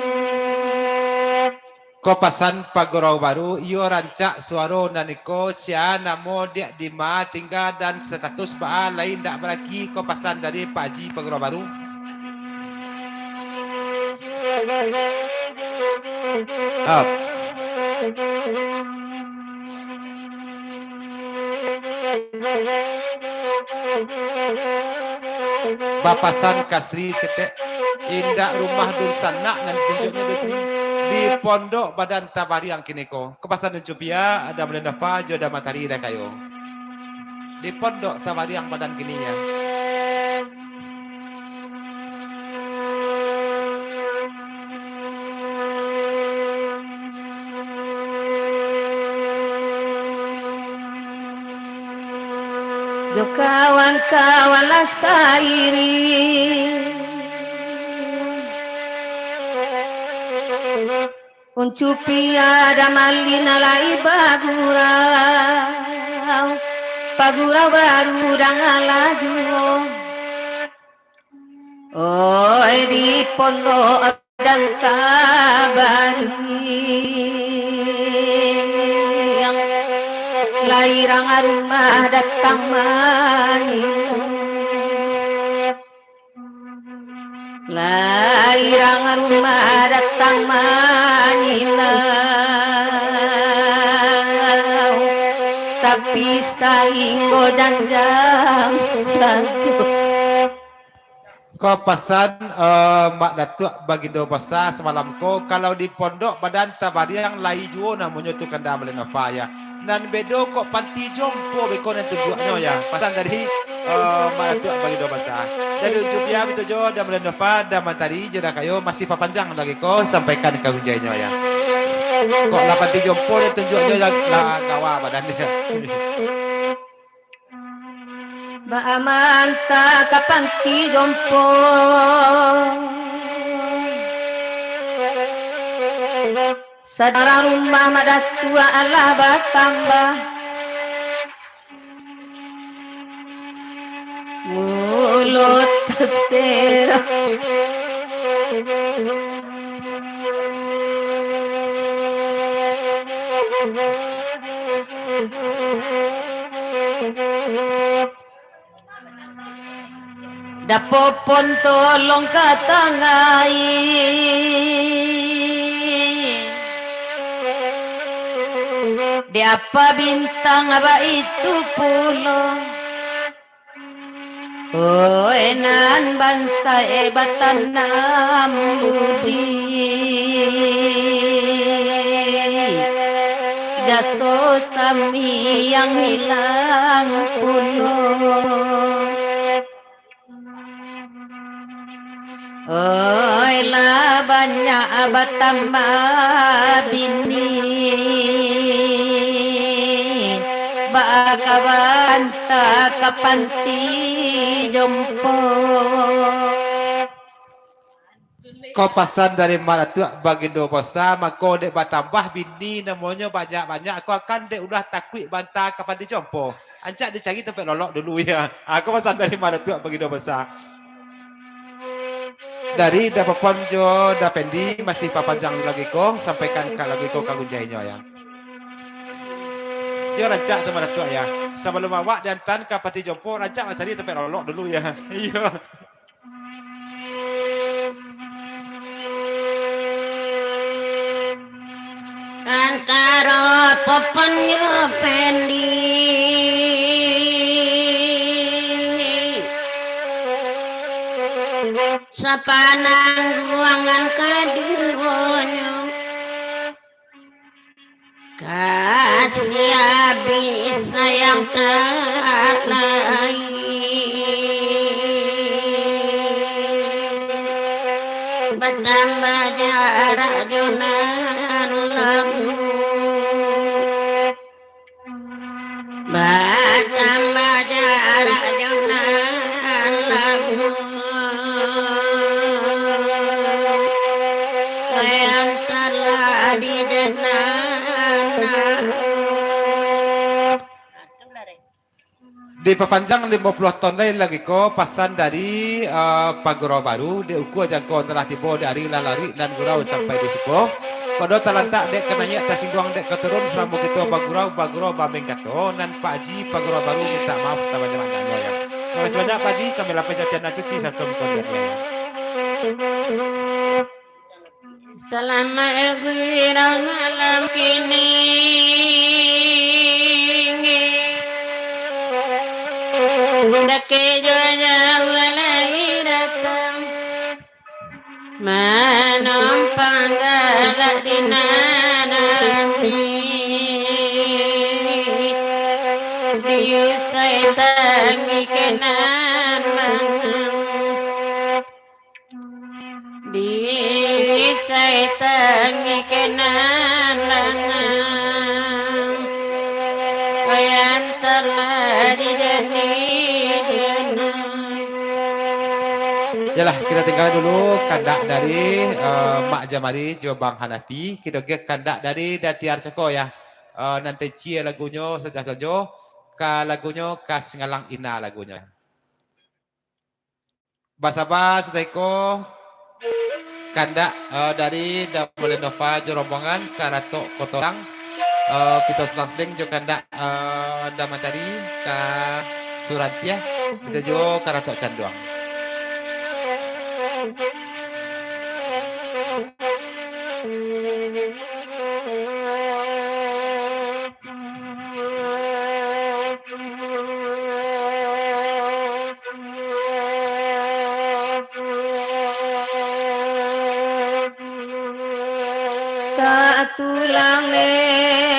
Ko pasan pagurau baru, iyo rancak suaro nan iko, sia namo, dek dima tingga, dan status baa lai indak balaki. Ko pasan dari Pak Haji pagurau baru. Up. Bapasan Kasri saketek, indak rumah dunsanak nan ditunjuaknyo di sini, di pondok badan tabariang kini ko. Ko pasan Ucu Pia, Da Malin Nova jo Da Matahari Dakayo. Di pondok tabariang badan kini, ya. Jo kawan-kawan lah sairiang. Ucu Pia Da Malin lai bagurau, pagurau baru dangalah juo. Oi, di pondok badan tabariang, lai rang rumah datang manyilau. Lai rang rumah datang manyilau, tapi sainggo janjang sajo. Ko pasan, eh, Mak Datuak Bagindo Basa samalam ko, kalau di pondok badan tabariang lai juo namonyo tu, kan Da Malin Nova, ya. Nan bedo kok panti jompo beko nan tunjuaknyo, ya. Pasan dari, eh, Mak Datuak Bagindo Basa. Dari Ucu Pia bitujuah, Da Malin Nova, Da Matahari jo Dakayo, masih papanjang lagi ko, sampaikan ka gunjai nyo, ya. Kok lah panti jompo nan tunjuaknyo, lah, lah gawa badan dia. Baa manta ka panti jompo. Sajarah rumah Mak Datuak alah batambah. Mulo tasarah. Dapopon tolong ka tangai. Di apa bintang baitu pulo. Oi nan bansaik batanam budi. Jaso sambiang hilang pulo. Oi, lah banyak batambah bini, baa ka banta ka panti jompo. Ko pasan dari Mak Datuak Bagindo Basa, mako dek batambah bini namonyo banyak-banyak, ko akan dek ulah takuik banta ka panti jompo. Rancak dicari tampek lolok dulu, ya. Ah, ko pasan dari Mak Datuak Bagindo Basa. Dari Da Popon jo Da Pendi, masih papanjang lagu iko, sampaikan ka lagu iko ka gunjai nyo, ya. Yo rancak tu Mak Datuak, ya. Sabalum awak diantaan ka panti jompo, rancak mancari tampek lolok dulu, ya. Iyo. Antaro Popon jo Pendi, sapanangguangan kaduonyo. Kasih abih sayang tak lain, batambah jarak jo nan lamo. Batambah jarak jo nan lamo, yang telah didengar. Dipapanjang limo puluah taun lai lagu ko, pasan dari, eh, Pagurau Baru, di ukua jangko nan lah tibo, di ari lah laruik, nan gurau sampai di siko. Kodo talantak dek ka naiak, tasingguang dek ka turun, salamo kito bagurau, bagurau bamin kato, nan Pak Haji Pagurau Baru mintak maaf sabanyak-banyaknyo, ya. Makasih banyak, Pak Haji, kami lapeh jatian nan suci sarato mukon jatian. Salamaik gurau malam kini, dakek jo jauah lai datang. Manumpang galak di nan rami, diusai tangi ka nan langang, diusai tangi ka nan langang, yang telah dijanjikan. Yalah, kita tinggal dulu kandak dari, eh, Mak Jamari jo Bang Hanafi. Kito agiah kandak dari Da Tiar Cako, ya. Eh, nan teci lagunyo sajo-sajo, ka lagunyo Ka Singalang Ina lagunyo. Basaba sudah iko kandak, eh, dari Da Molendova jo rombongan ka Ratok Kotorang. Eh, kito selang-seling jo kandak, eh, Da Mantari ka Surantiah, kito juo ka Ratok Canduang. Tak tulang nen,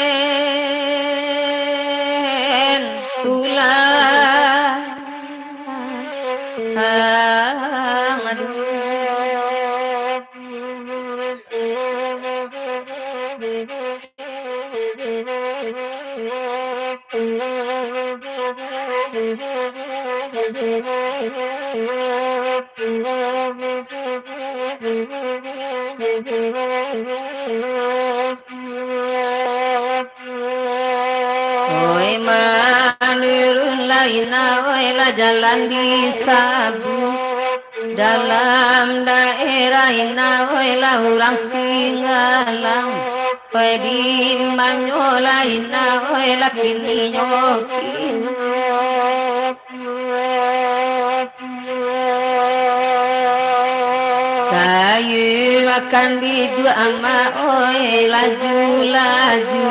tulang. Aduh. Oi, manurun lai na, oi, lah jalan di Sabu. Dalam daerah ina, oi, lah urang Singgalang. Oi, di manyo lah ina, oi, lah kininyo kini. Kayu akan biduak amak, oi, laju-laju.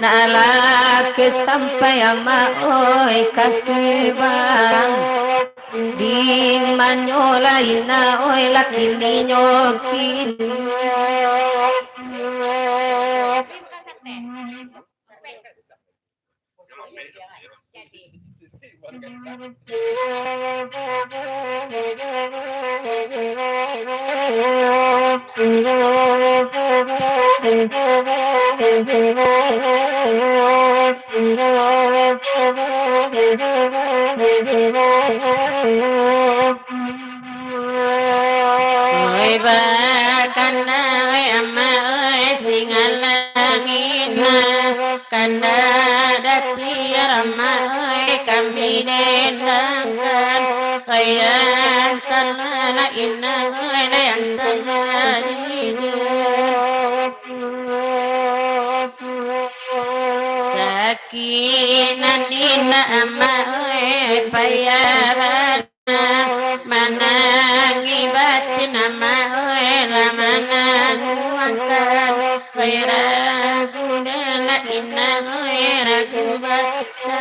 Nak lah ke sampai amak, oi, ka Sibarang. Di manyo lah ina, oi, lah kininyo kini. Oi, bakana, oi, amak, oi, Singgalang ina. Kanda dati amak, oi, kami dendangkan. Oi, antalah lah ina, oi, lah antalah ina. Sakinah nina amak, oi, payah bana. Manangih batin amak, oi, lah manangguangkan. Oi, ragu dek lah ina, oi, ragu bana.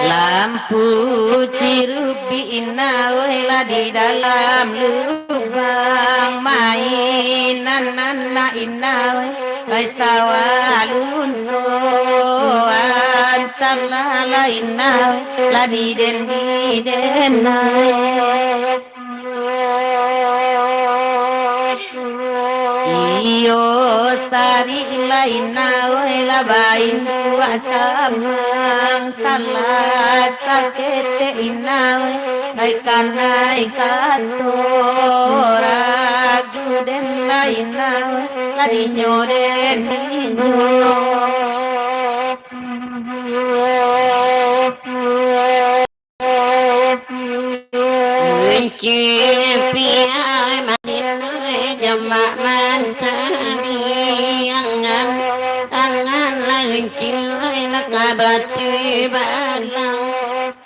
Lampu cirubi ina, oi, lah di dalam lubang. Mainan anak ina, oi, sawah lunto. Antalah lah ina, oi, lah di den di den, oi. Iyo, sarik lah ina, oi, lah bainduak samang. Salah saketek ina, oi, ai kanai kato. Ragu den lah ina, oi, lah dinyo den dinyo. Mungkin pian madinoi jamak mantari angan, angan lai kiloi lah ka batu balang.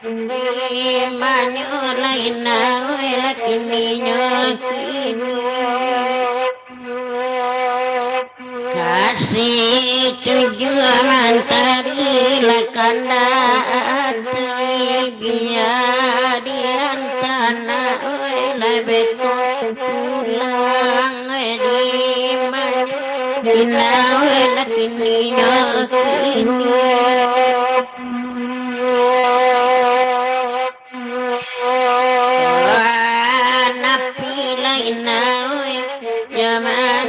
Di manyo lai naoi lah kininyo kini. Kasih tujuan mantari lah kandak ati, bia diantanak oi lah beko pulang, oi di manyo dina oi lah kininyo kini. Napi lai naoi jaman.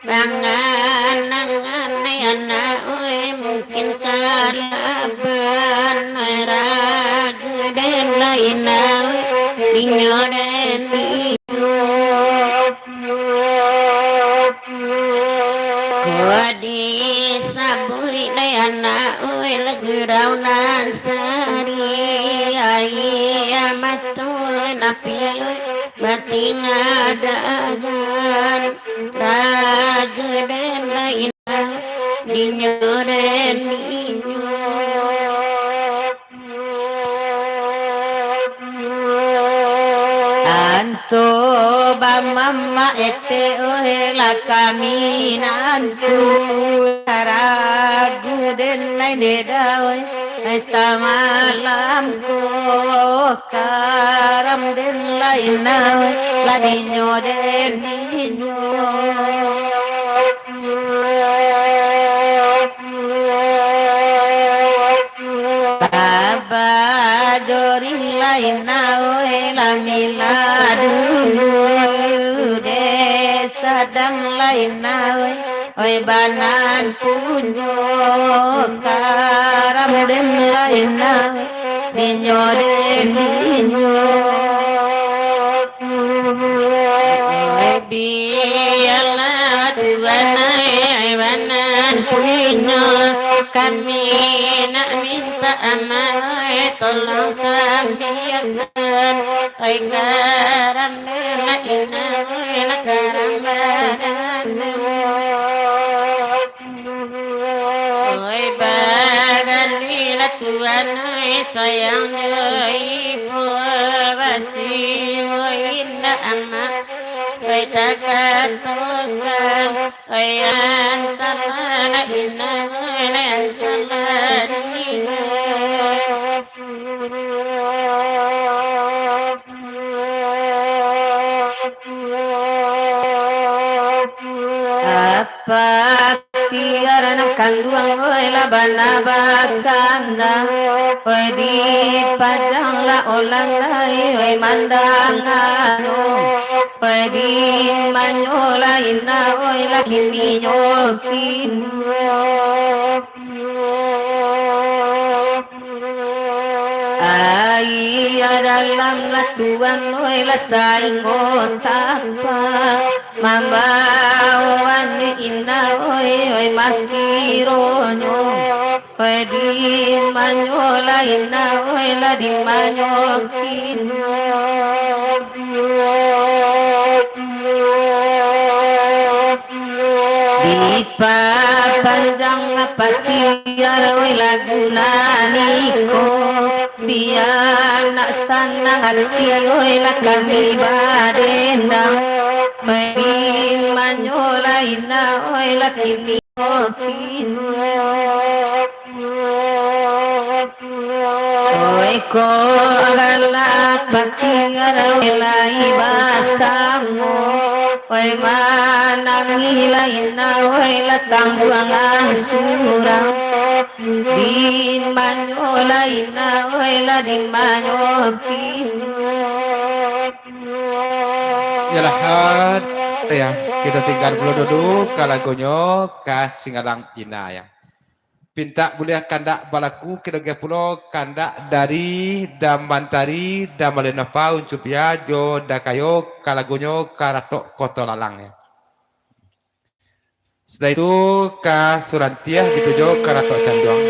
Bangan-angan ai anak oi, mungkin kalaban oi, ragu den lai naoi, dinyo den dinyo. Ko disabuik lai anak oi, lah gurau nan sari, aia mato napi oi, batingadakan, ragu den lai naoi, dinyo den dinyo. Anto bamamak etek oi lah kami nantu, ragu den lai deda oi, ai samalam ko karam den lai naoi, lah dinyo den dinyo. Saba jorih lai naoi, lah mila dulu dek sada Karam lain na, oi, oi, banan punyo. Karam den lain na, oi, dinyo den dinyo. Oi, bialah Tuhan, oi, oi, banan punyo. Kami nak mintak maaf, oi, tolong samiakan. Oi, karam den lain na, oi, lah karam badan. Oi, bagalilah Tuhan, oi, sayang jo ibo basi, oi, indak amak, oi, takatokan, oi, antara lain na, oi, antara diri. Apa tiar nan kanduang, oi, lah bana bakana, oi, di Padang lah olah lai, oi, mandanganyo, oi, di manyo lain na, oi, lah kininyo kini. Aia dalam lah tuan, oi, lah saingo tapa, mambaoan ina, oi, oi, makironyo, oi, di manyo lain na, oi, lah di manyo kini. Dipapanjang patiar, oi, lagu nan iko, bia nak sanang ati, oi, lah kami badendang. Baimanyo lain na, oi, lah kini, kini. Oi, ko galak patiar, oi, lai basamo. Oi, manangih lain na, oi, lah tambuang surang. Di manyo lain na, oi, lah di manyo kini. Yalah, ya, kito tingga pulo dulu ka lagunyo, ka Singgalang Ina, ya. Pintak buliah kandak balaku, kito agiah pulo kandak dari Damantari, Damalin Napa, Uncupia, jo Dakayo, ka lagunyo Karatok Koto Lalang, ya. Sudah itu ka Surantiah, gitu jo Karatok Canduang.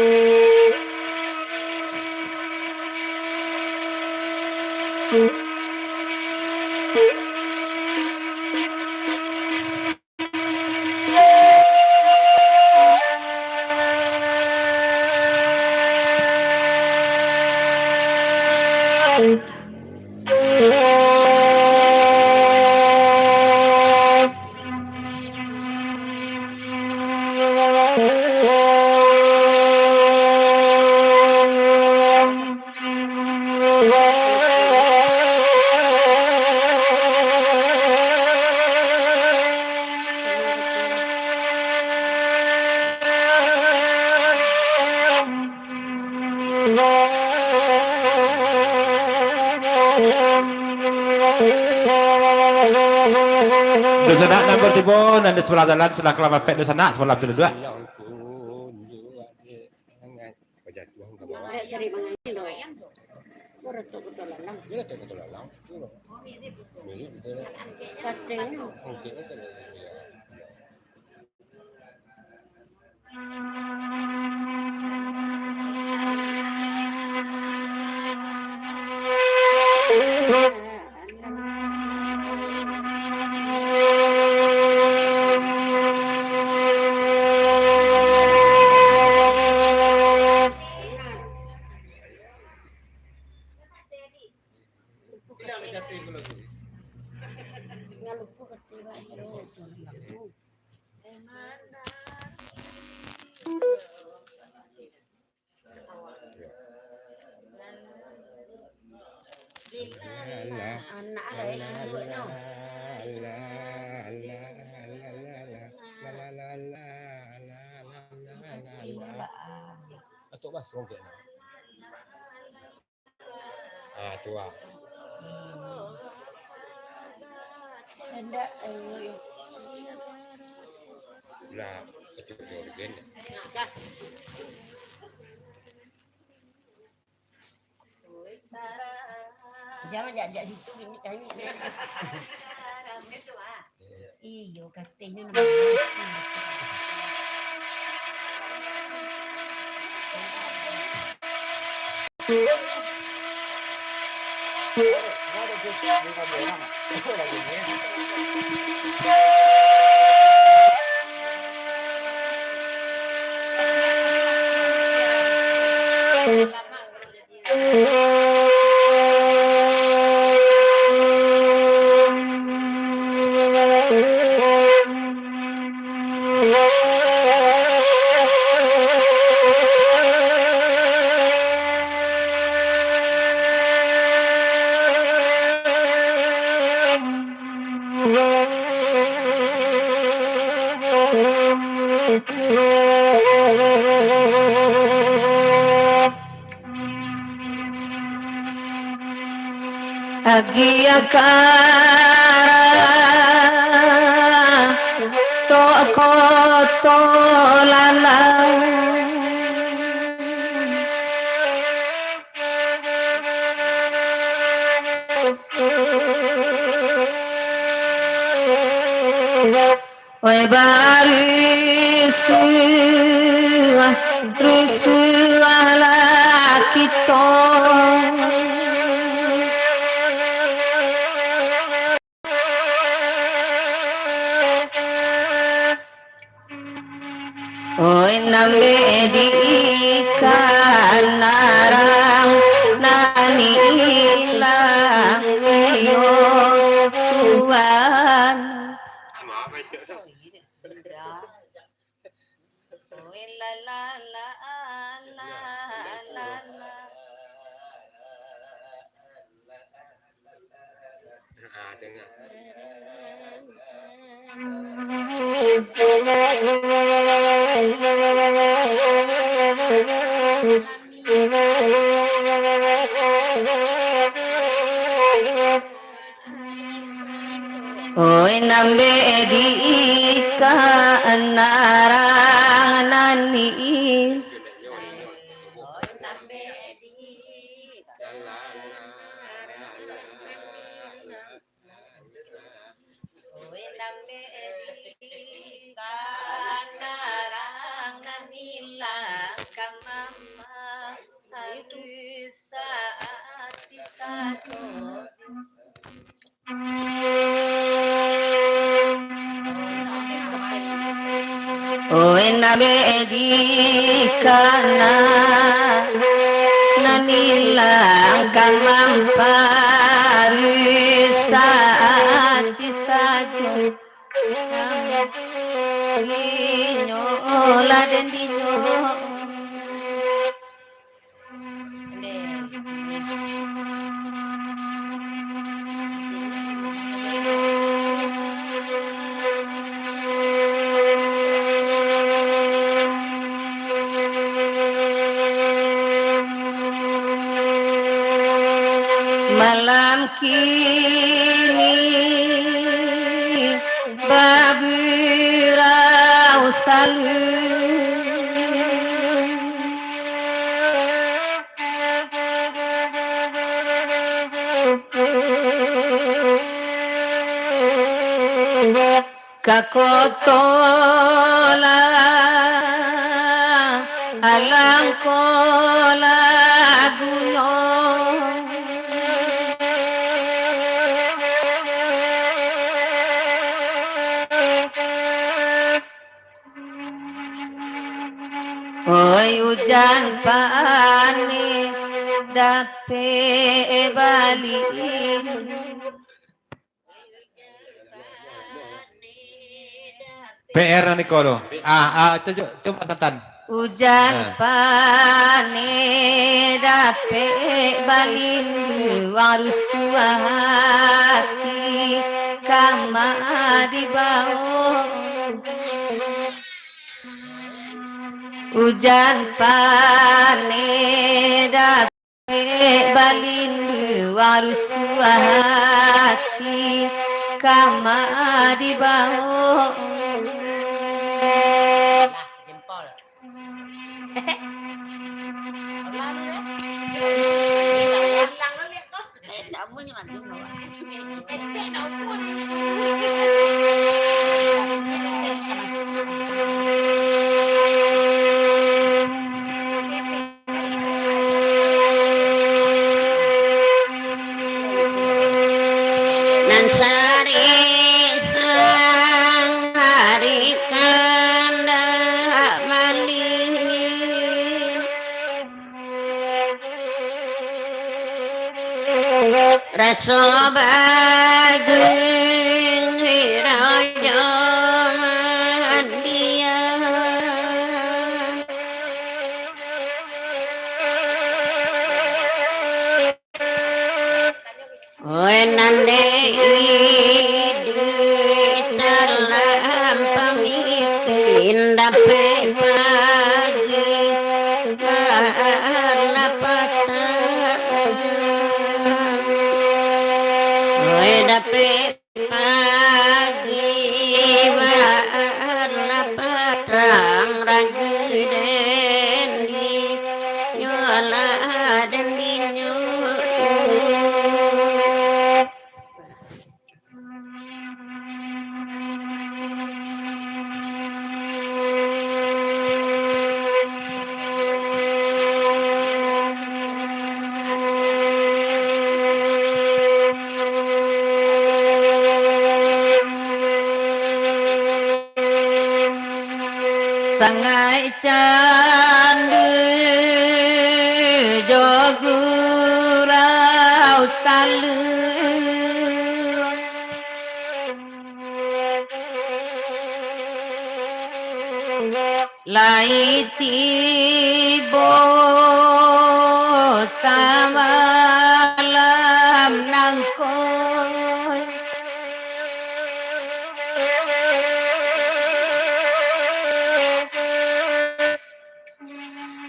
Dunsanak nan batibo, nan di sabalah jalan, silakan lapeh dunsanak, sabalah tu duduak. Pajatuahan ka bawah. Iyo, Datuk Ketua Lalang. Iyo, Datuk Ketua Lalang. Tu lah. Milik kita lah. Katonyo. Mungkin kan kalau dia. Anak lah yang buatnyo. Atuk basuh kek nak. Ah, tu ah. Indak, eh. Lah, betul, betul, betul. Gas. Jangan jak, jak situ, ini tanya. Iyo, katanya nama. Agiah kara tok koto lalang. Oi, barisuah, risuahlah kito. Oi, nambek di ikan arang, nan ilang iyo tuan. Oi, la, la, la, la, la, la. Ah, tengah. Oi, nambek di ikan arang nan ni. Oi, nambek di ikan arang nan ilang ka mama harus saat di sato. Oi, nambek di ikan nan ilang ka mampari saat di sajo. Inyo lah den dinyo. Malam kini babirau salu. Ka koto lah, alangko lagunyo. Oi, ujan paneh dapek balin. P R nan iko tu. Ah, ah, co-, co-, coba santan. Ujan paneh dapek balinduang, rusuah ati kama dibao. Ujan paneh dapek balinduang, rusuah ati kama dibao. Sari sangari kandak malin. Raso bagiri raja mandiang. Oi, nan dek iduik talampau mikin, dapek pagi baarlah patang. Oi, dapek pagi baarlah patang, ragi den dinyo lah den dinyo. Sangaik candu jo gurau saluang. Lai tibo samalam nangko.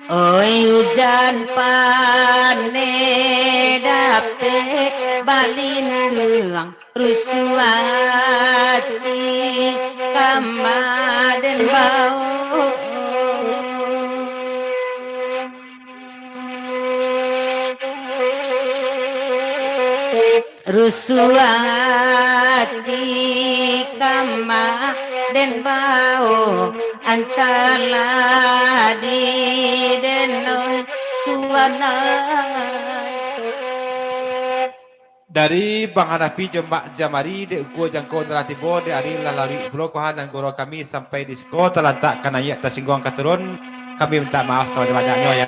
Oi, ujan paneh dapek balinduang, rusuah ati kama den bao. Rusuah ati kama den bao, antah lah di den, oi tuan ai. Dari Bang Hanafi jo Mak Jamari, dek ukua jangko nan lah tibo, dek ari lah laruik pulo, kohan nan goro kami sampai di siko, talantak ka naiak, tasingguang ka turun, kami mintak maaf sabanyak-banyaknyo, ya.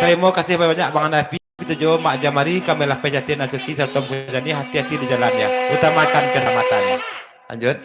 Tarimo kasih banyak-banyak Bang Hanafi. Itu jo Mak Jamari, kami lapeh jatin nan suci sarato muko janiah, hati-hati di jalan, ya. Utamakan keselamatan. Lanjut.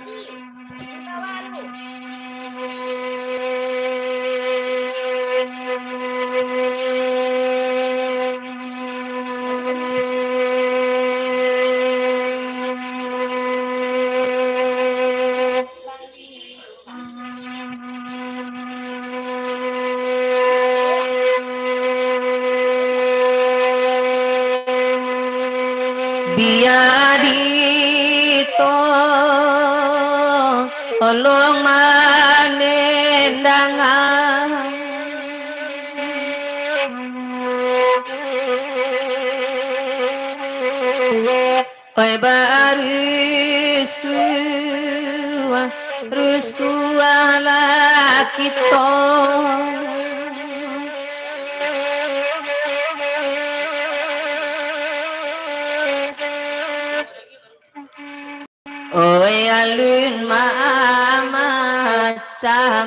Bia ditolong manendangan. Oi, barusuah, rusuahlah kito. Oi, alun mamacah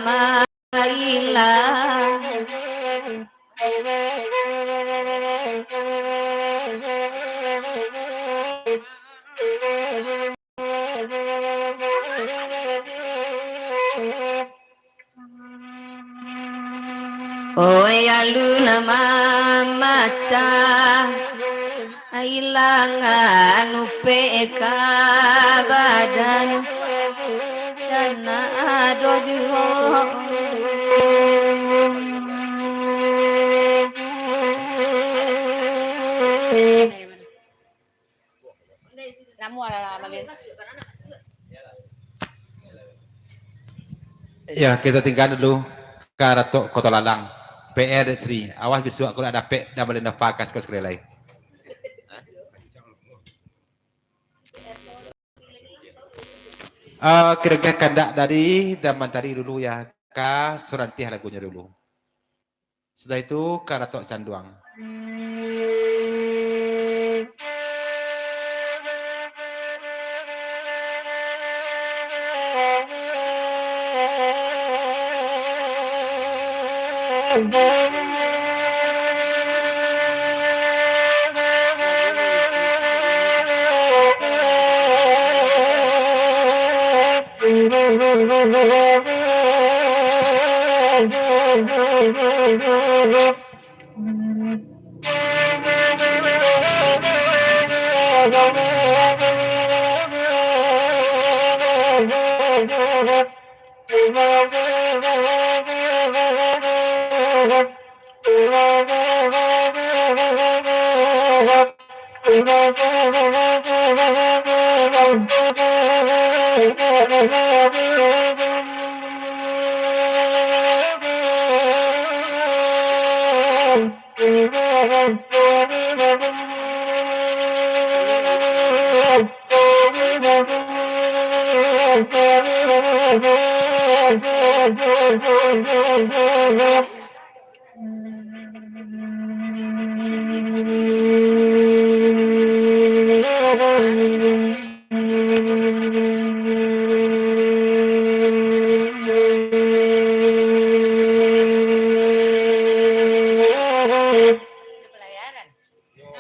mailah. Oi, alun mamacah, ilangan upek ka badan, dan ado juo. Namuah lah, Malin. Ya, kita tinggal dulu ka Datuk Koto Lalang, P R Sri. Awas bisuak kalau dapek dan Malin Nova ka siko sekali lai. Eh, kira-kira kandak dari Damantari dulu ya, ka Surantih lagunyo dulu. Sudah itu, ka Datuk Canduang. Nyo,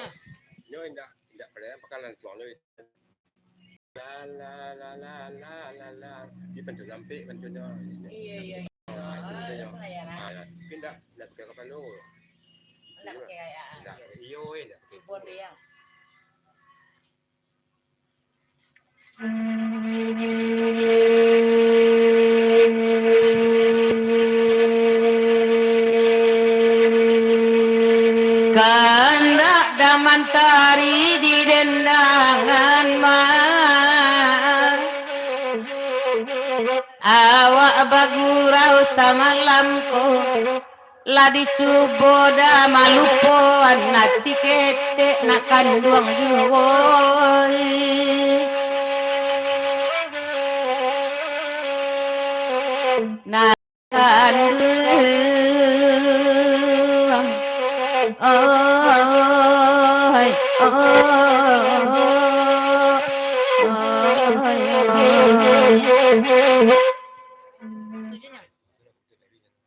nyo indak, indak pernah pakai lansuang nyo. La, la, la, la, la, la, la. Di pantun ampek, pantun nyo. Iyo, iyo, iyo. Ah, itu pantun nyo. Ah, tapi indak, indak pakai kapalo. Indak pakai, ah. Indak, iyo, indak pakai. Cubo tu, yo. Kandak damantari di dendangan ma, awak bagurau samalam ko. Lah dicubo dah malupoan, ati ketek nak kanduang juo. Nak kanduang. Oi, oi, oi.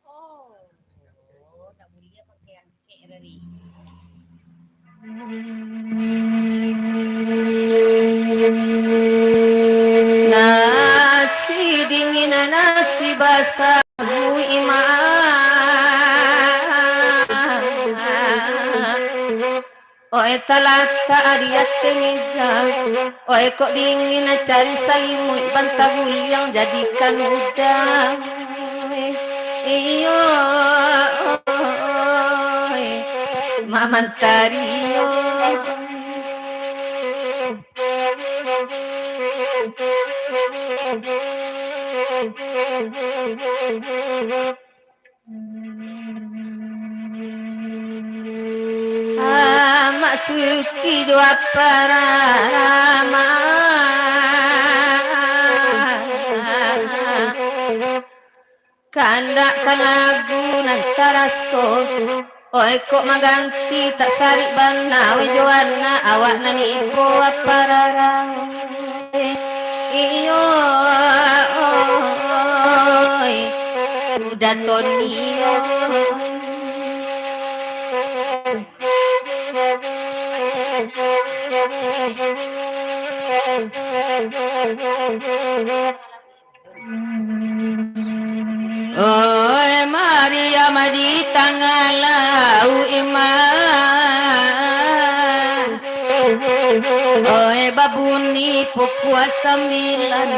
Oh, ndak buliah pakai angkek tadi. Nasi dingin, nasi basah, Bu Iman. Oe talatak di ateh meja. Oe kok dingin cari salimuik, bantaguliang jadikan udang. Iyo, mamantari iyo. Amak Suki jo Apa Rarama. Kandak ka lagu nan taraso. Oe kok maganti tak sarik bana, oe jo anak awak nan ibo Apa Rarama. Iyo, oi, Uda Tonio. Oi, Mariam di tangah lauik, Ima. Oi, babuni pukua sambilan.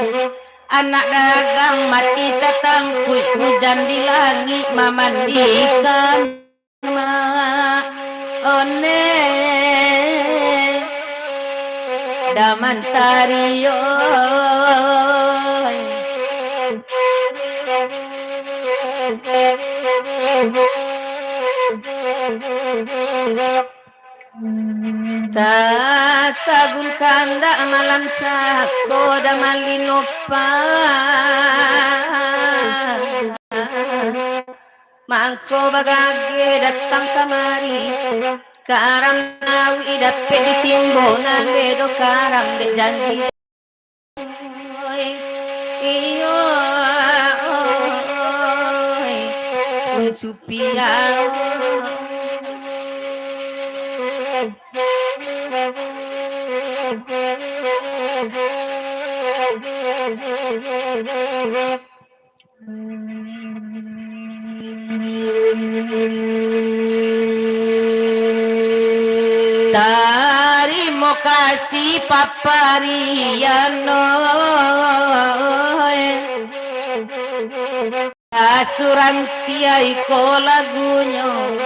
Anak dagang mati tatangkuik, hujan di langik mamandikan. Mak, one, damantari yo. Tatagun kandak malam cako damalinopa. Mangko bagageh datang kamari, karam nawi dapek ditimbo nan bedo karam dek janji. Iyo, Cupiang. Tarimo kasih paparian, oi. Kasurantiah iko lagunyo.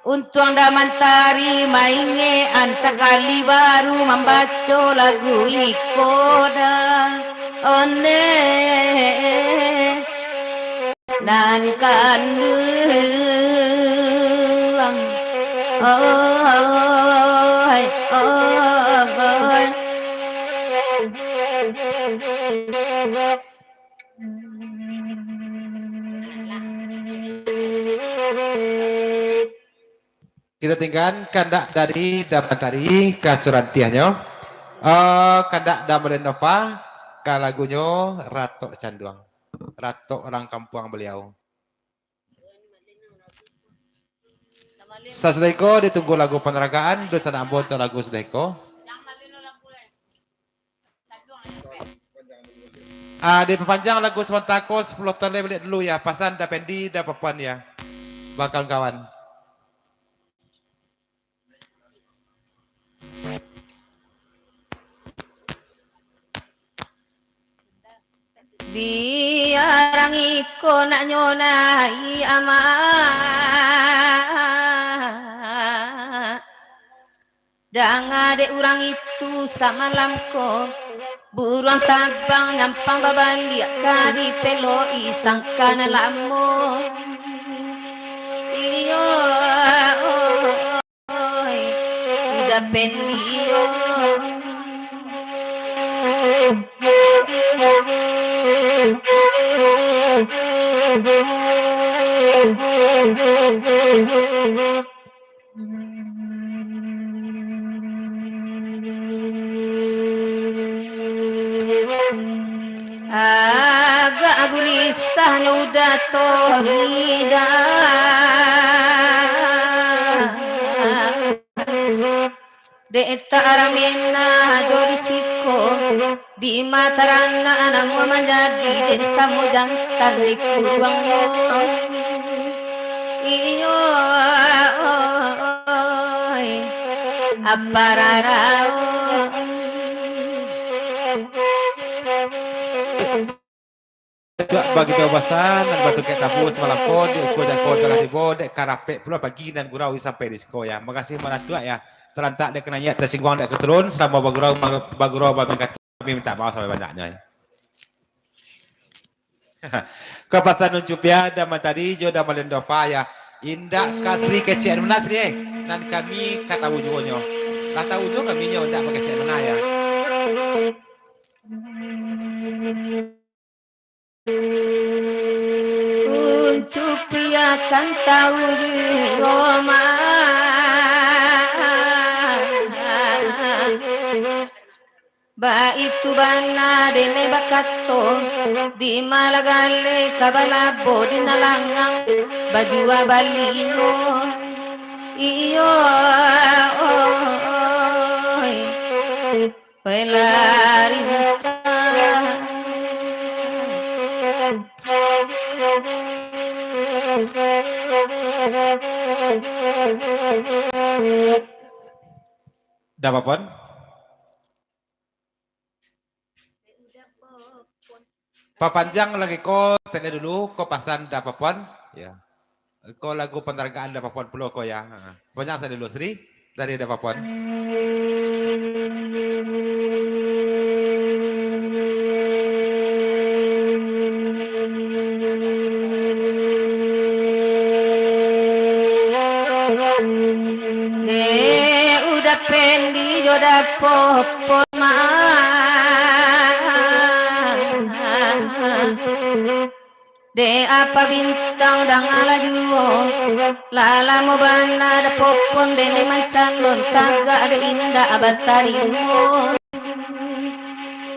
Untuang Da Mantari maingekan sakali baru mambaco lagu iko Da. One nan kanduang. Oi, oi. Kito tinggaan kandak dari Da Mantari ka Surantiahnyo. Eh, kandak Da Malian Nova ka lagunyo Ratok Canduang. Ratok urang kampuang baliau. Sasudah iko ditunggu lagu panaragaan, dunsanak ambo untuak lagu sudah iko. Ah, dipapanjang lagu sabanta ko, sapuluah ton lai baliak dulu ya. Pasan Da Pendi, Da Papan ya. Bakawan-kawan. Biarang iko nak nyonai amak. Danga dek urang itu samalam ko, buruang tabang nyampang babaliak ka dipelok-i sangka nan lamo. Iyo, oi, udah pendio. Agak gulisahnyo udah toh lidah. Dek tak rami nan ado di siko, di mata ranak namuah manjadi dek samo jantan di kuruang. Iyo, oi, apa rarau. Tuak bagi pambahasan, nan batu kek tabu samalam ko, di ukur jangko telah tibo, dek karapek pulo pagi nan gurau sampai di siko ya. Makasih banyak tuak ya. Talantak dek kanaiak, tasingguang dek katurun, salamo bagurau, bagurau bamingkatu, kami minta maaf sabanyak-banyaknyo ya. Kapasan Nun Cupia, Da Mantari, jo Da Malian Nova ya. Indak ka Sri kecek mano Sri eh. Nan kami ka tabu juo nyo. Lah tabu juo kami nyo, indak bakecek mano ya. Nun Cupia kan tahu juo mah. Baitu bana denai bakato, di ma lah galeh ka balabo, di nan langang bajua balinyo. Iyo, oi. Wela rinsa. Da Papan? Papanjang lagi ko, tadi dulu, ko pasan Da Papan. Ya. Ko lagu panaragaan Da Papan pulo ko ya. Ha. Panjang sajo dulu, Sri, dari Da Papan. Dek Uda Pendi jo Da Popon mah. Dek Apa Bintang dangalah juo, lah lamo bana Da Popon denai mancalon, tagak dek indak batarimo.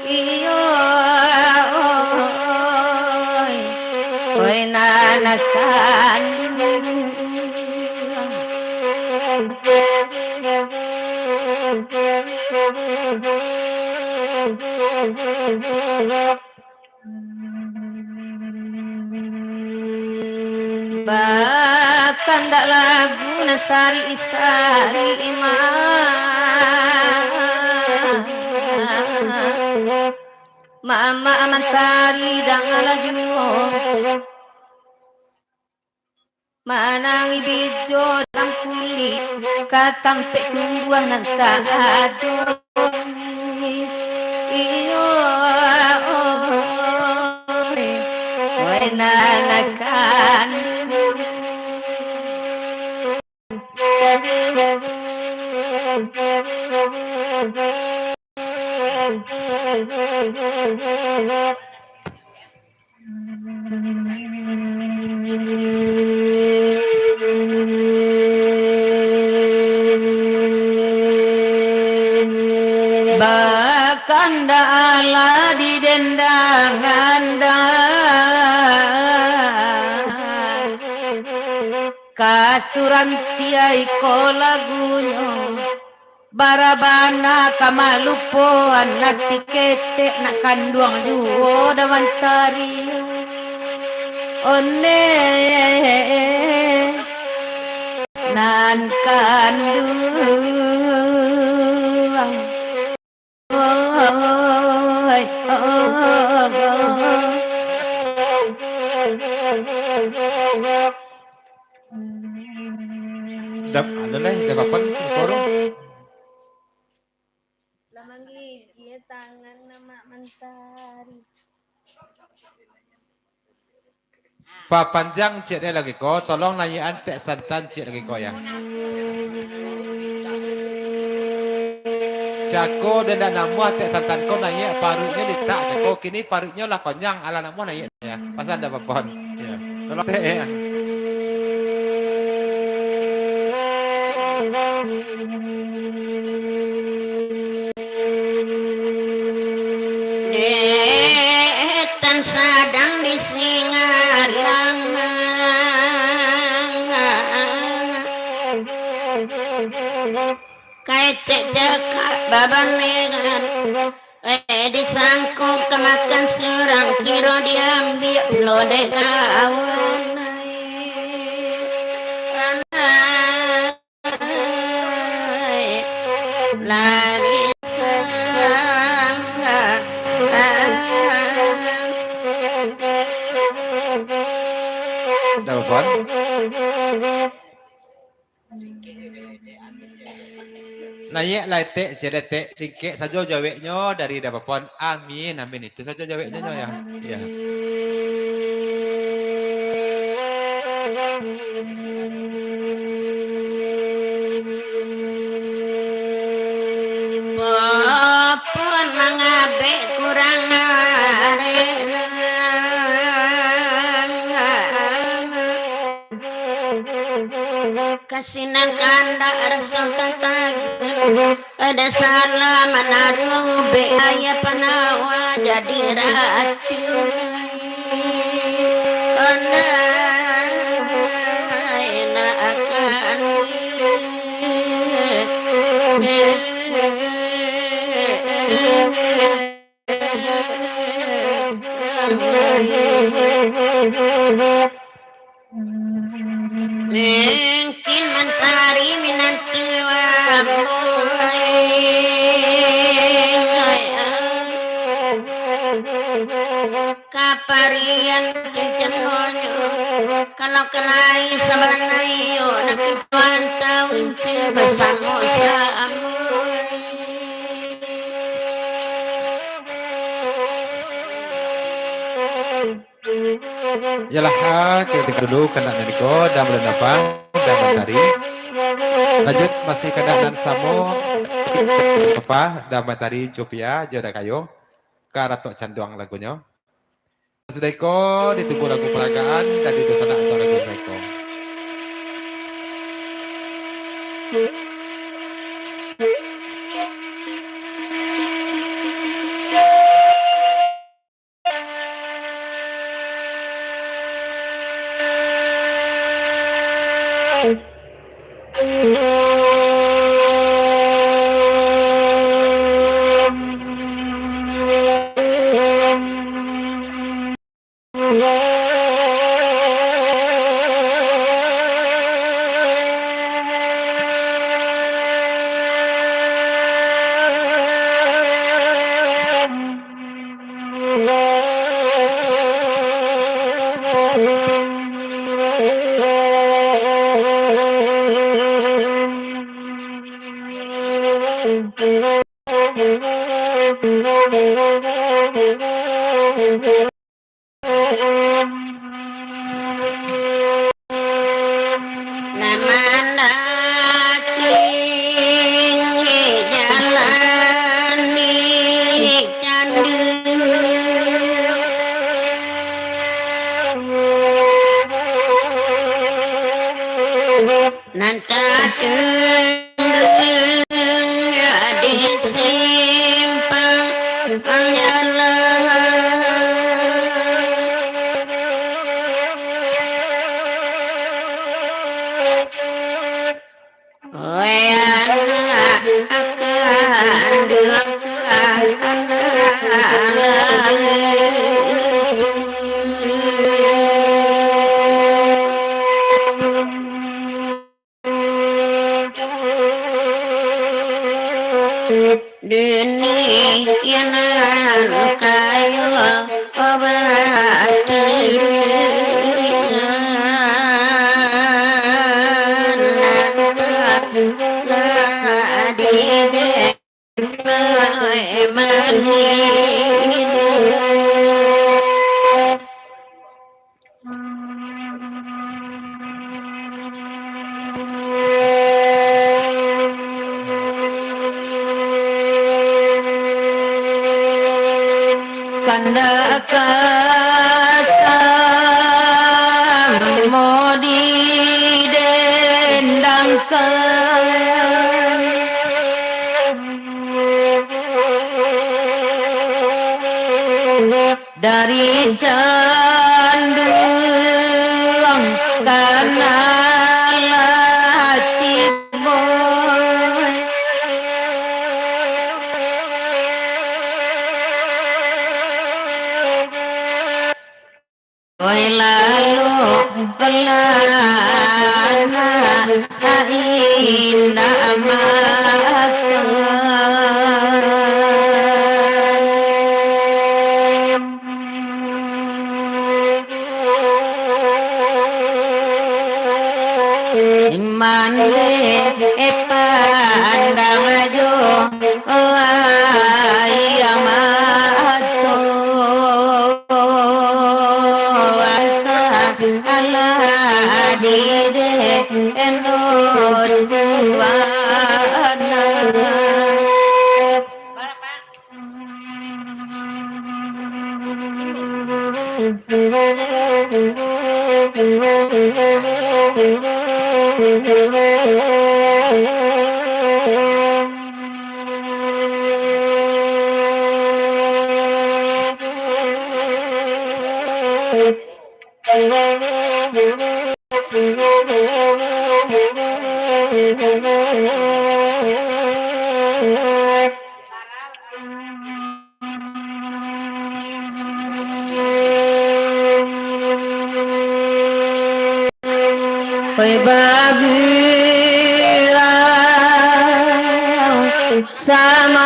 Iyo, oi. Nanakan. Bakandak lagu nan sari-sari, Mak. Mak, Mak Mantari, dangalah juo. Manangi bijo dalam kulik, ka tampek tumbuah nan ka ado. Iyo, wai nanakan. Bakandak alah didendangan, kasurantiai ko lagunyo. Bara bana ka malupoan, ati ketek nak kanduang juo Da Mantari. One nan kanduang. Oi, oi, oi. Dap, anu lai, dap apan, koro. Lah manggigil tangan Mak Mantari. Papanjang ciek deh lagi ko, tolong naiakan tek santan ciek lagi ko, ya. Cako deh ndak namuah tek santan ko naiak, paruiknyo litak cako, kini paruiknyo lah konyang, alah namuah naiak. Ya, pasal ada papon. Ya. Tolong teh, ya. Dek tan sadang di Singalang. Ka etek cakak babanengan, eh, disangko ka makan surang, kiro diambiak pulo dek kawan. Lari sangat. Dah, Bang? Naiak lah etek, ciek etek, singkek sajo jaweknyo dari Da Papon. Amin, amin. Itu sajo jaweknyo, nyo, ya. Ya. Papon mangabek kurang arek. Ka sinan kandak raso tatagih, ada salah manaruh biaya panawa jadi racun. Pandai nak akan. Mungkin mantari minanti wabulai. Kaparian kincin monyo, kalau kalai sabanai yo, nak kicuan tawincin basamo-samo. Yalah, ha, kito tingga dulu kandak nan iko, Da Malin Apang, Da Mantari. Lanjut, masih kandak nan samo, apa, Da Mantari, Jopia, jo Da Kayo, ka Ratok Canduang lagunyo. Sudah iko, ditubuah lagu palagaan, dan didusanak antok lagu sudah iko. Nan mandacing jalan di candi. Nan tatunggak di simpang jalan. Oi anak kanduang, anak Dunia nan kayo batirian, nan talah diberi Kandak ka samo didendangkan. Dari canduang ka nan lah tibo. Oi lalok balana indak makan. Mandeh pandang jo ayam mato. Alah dideh endo tuana. Oi bagirang samalam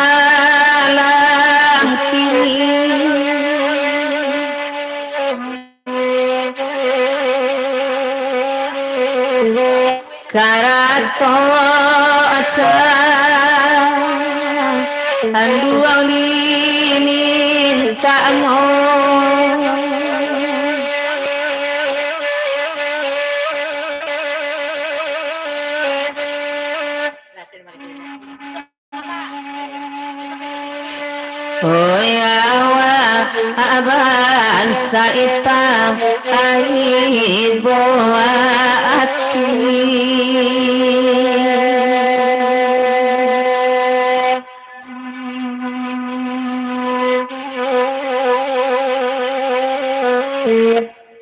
kini. Karato aca anduang dimintak mo. Oi awak bansa ipang, ai buah ati.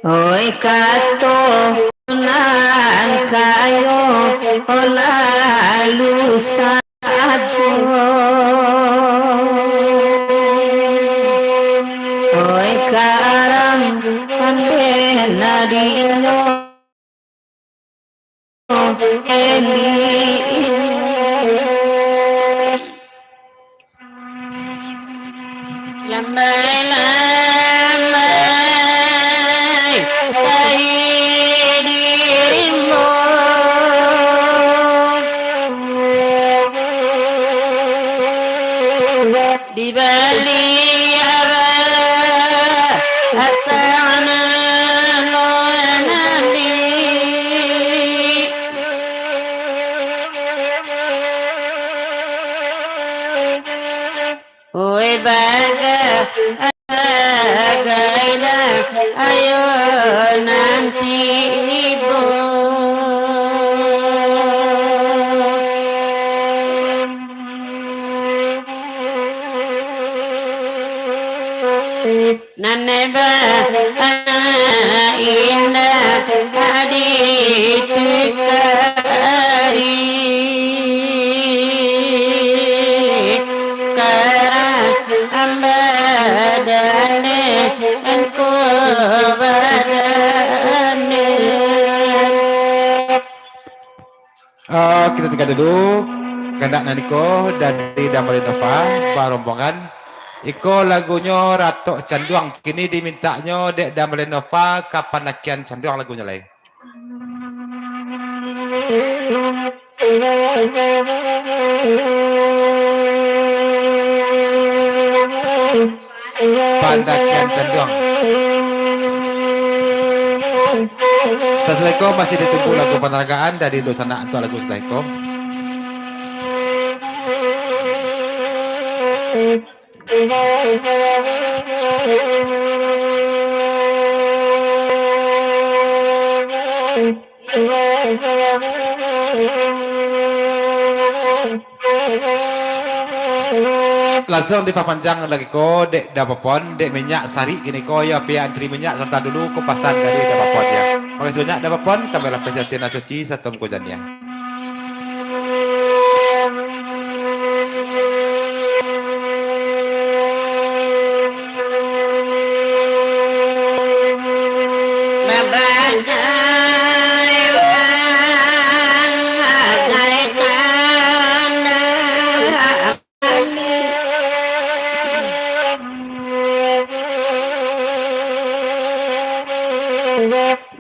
Oi kato nan kayo Endi. Lambai-lambai kai dirimu di balik arah atang nan lo nani. Oi, bagai-bagai lah, ayo nan tibo. Nan ba indah ditukari, karah ambadan engko badan. Ah, kito tingga dulu. Kandak nan iko dari Damalen Nova barombongan. Iko lagunyo Ratok Canduang. Kini dimintaknyo dek Damalen Nova ka Pandakian Canduang lagunyo lai. Pandakian Canduang. Sasudah iko masih ditunggu lagu panaragaan dari Dunsanak untuak lagu sasudah iko. Lansuang dipapanjang lagi ko dek Da Popon, dek minyak sari kini ko, yo pihak antri minyak, sabanta dulu ko pasan dari Da Popon, yo. Makasih banyak Da Popon, kami lah pencarian suci sato mangko janiah. Babagai bagai kandak.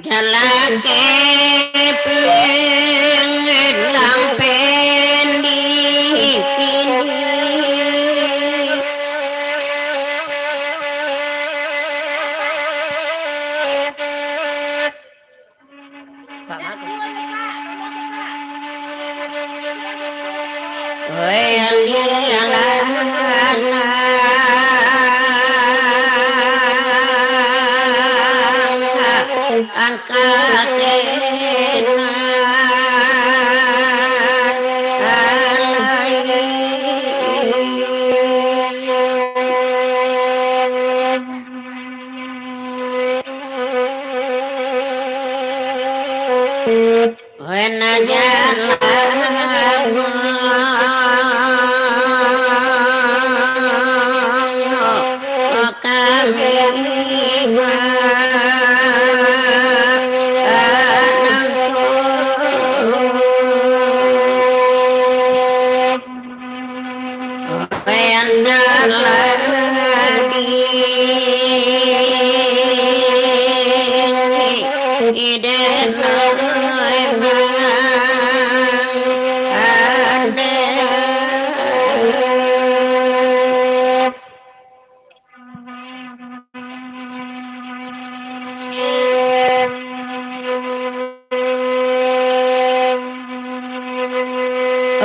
Jalaki pilang pendikini.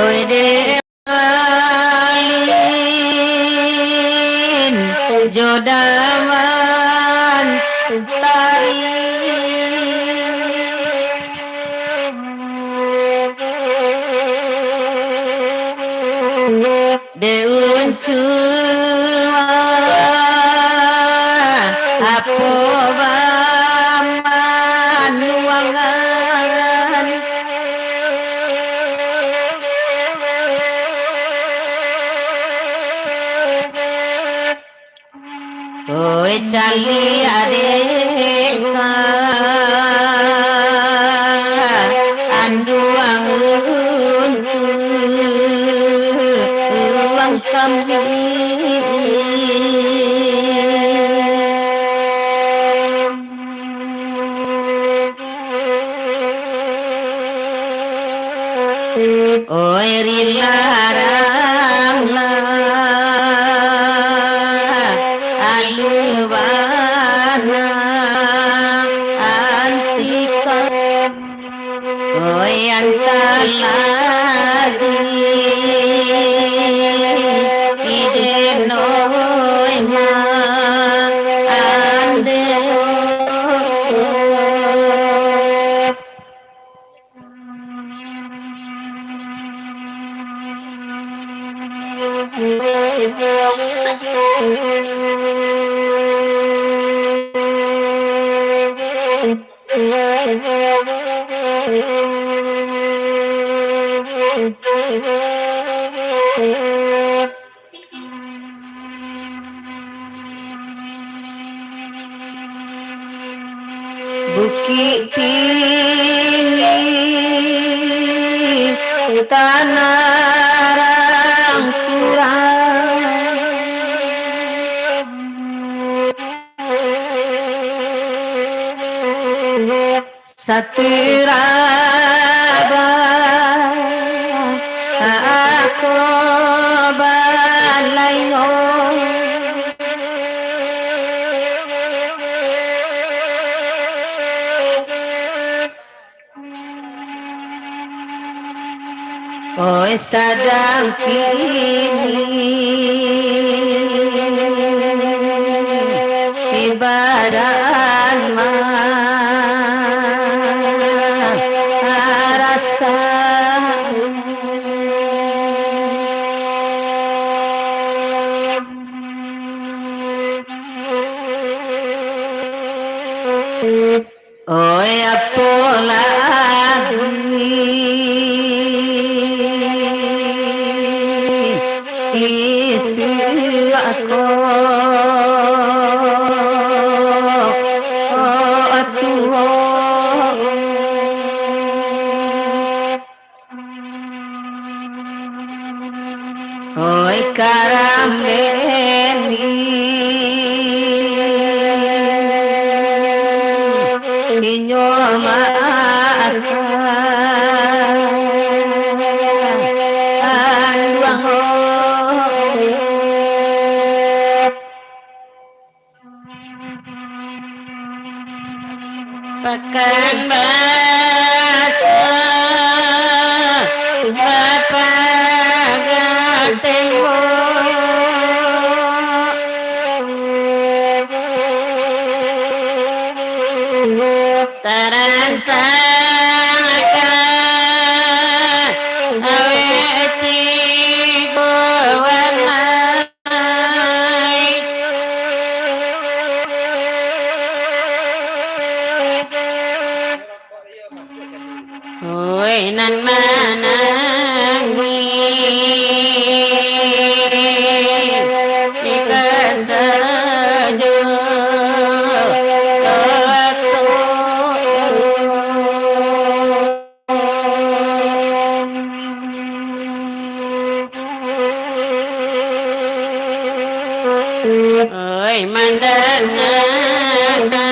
Oi dek Alin jo Daman Tari. Dek Uncua, apo bamanuangan? Oi, caliak dek ka, anduang Oi, rilarang lah aluana antika. Oi, antalah di iden, oi, ma ande. Bukik tinggi, tanah rangkurang. Satiraba ako balaingo. Oi, sadang kini ibarat marasa. Oi, apo lagi isuak ko, oh, tuo. Oi, karambeni, inyo makan anduang. Pakan basah bapagang tembok, tarantang ka awek tigo warna. Oi, nan manangih di kasajo waktu. Oi, mandanga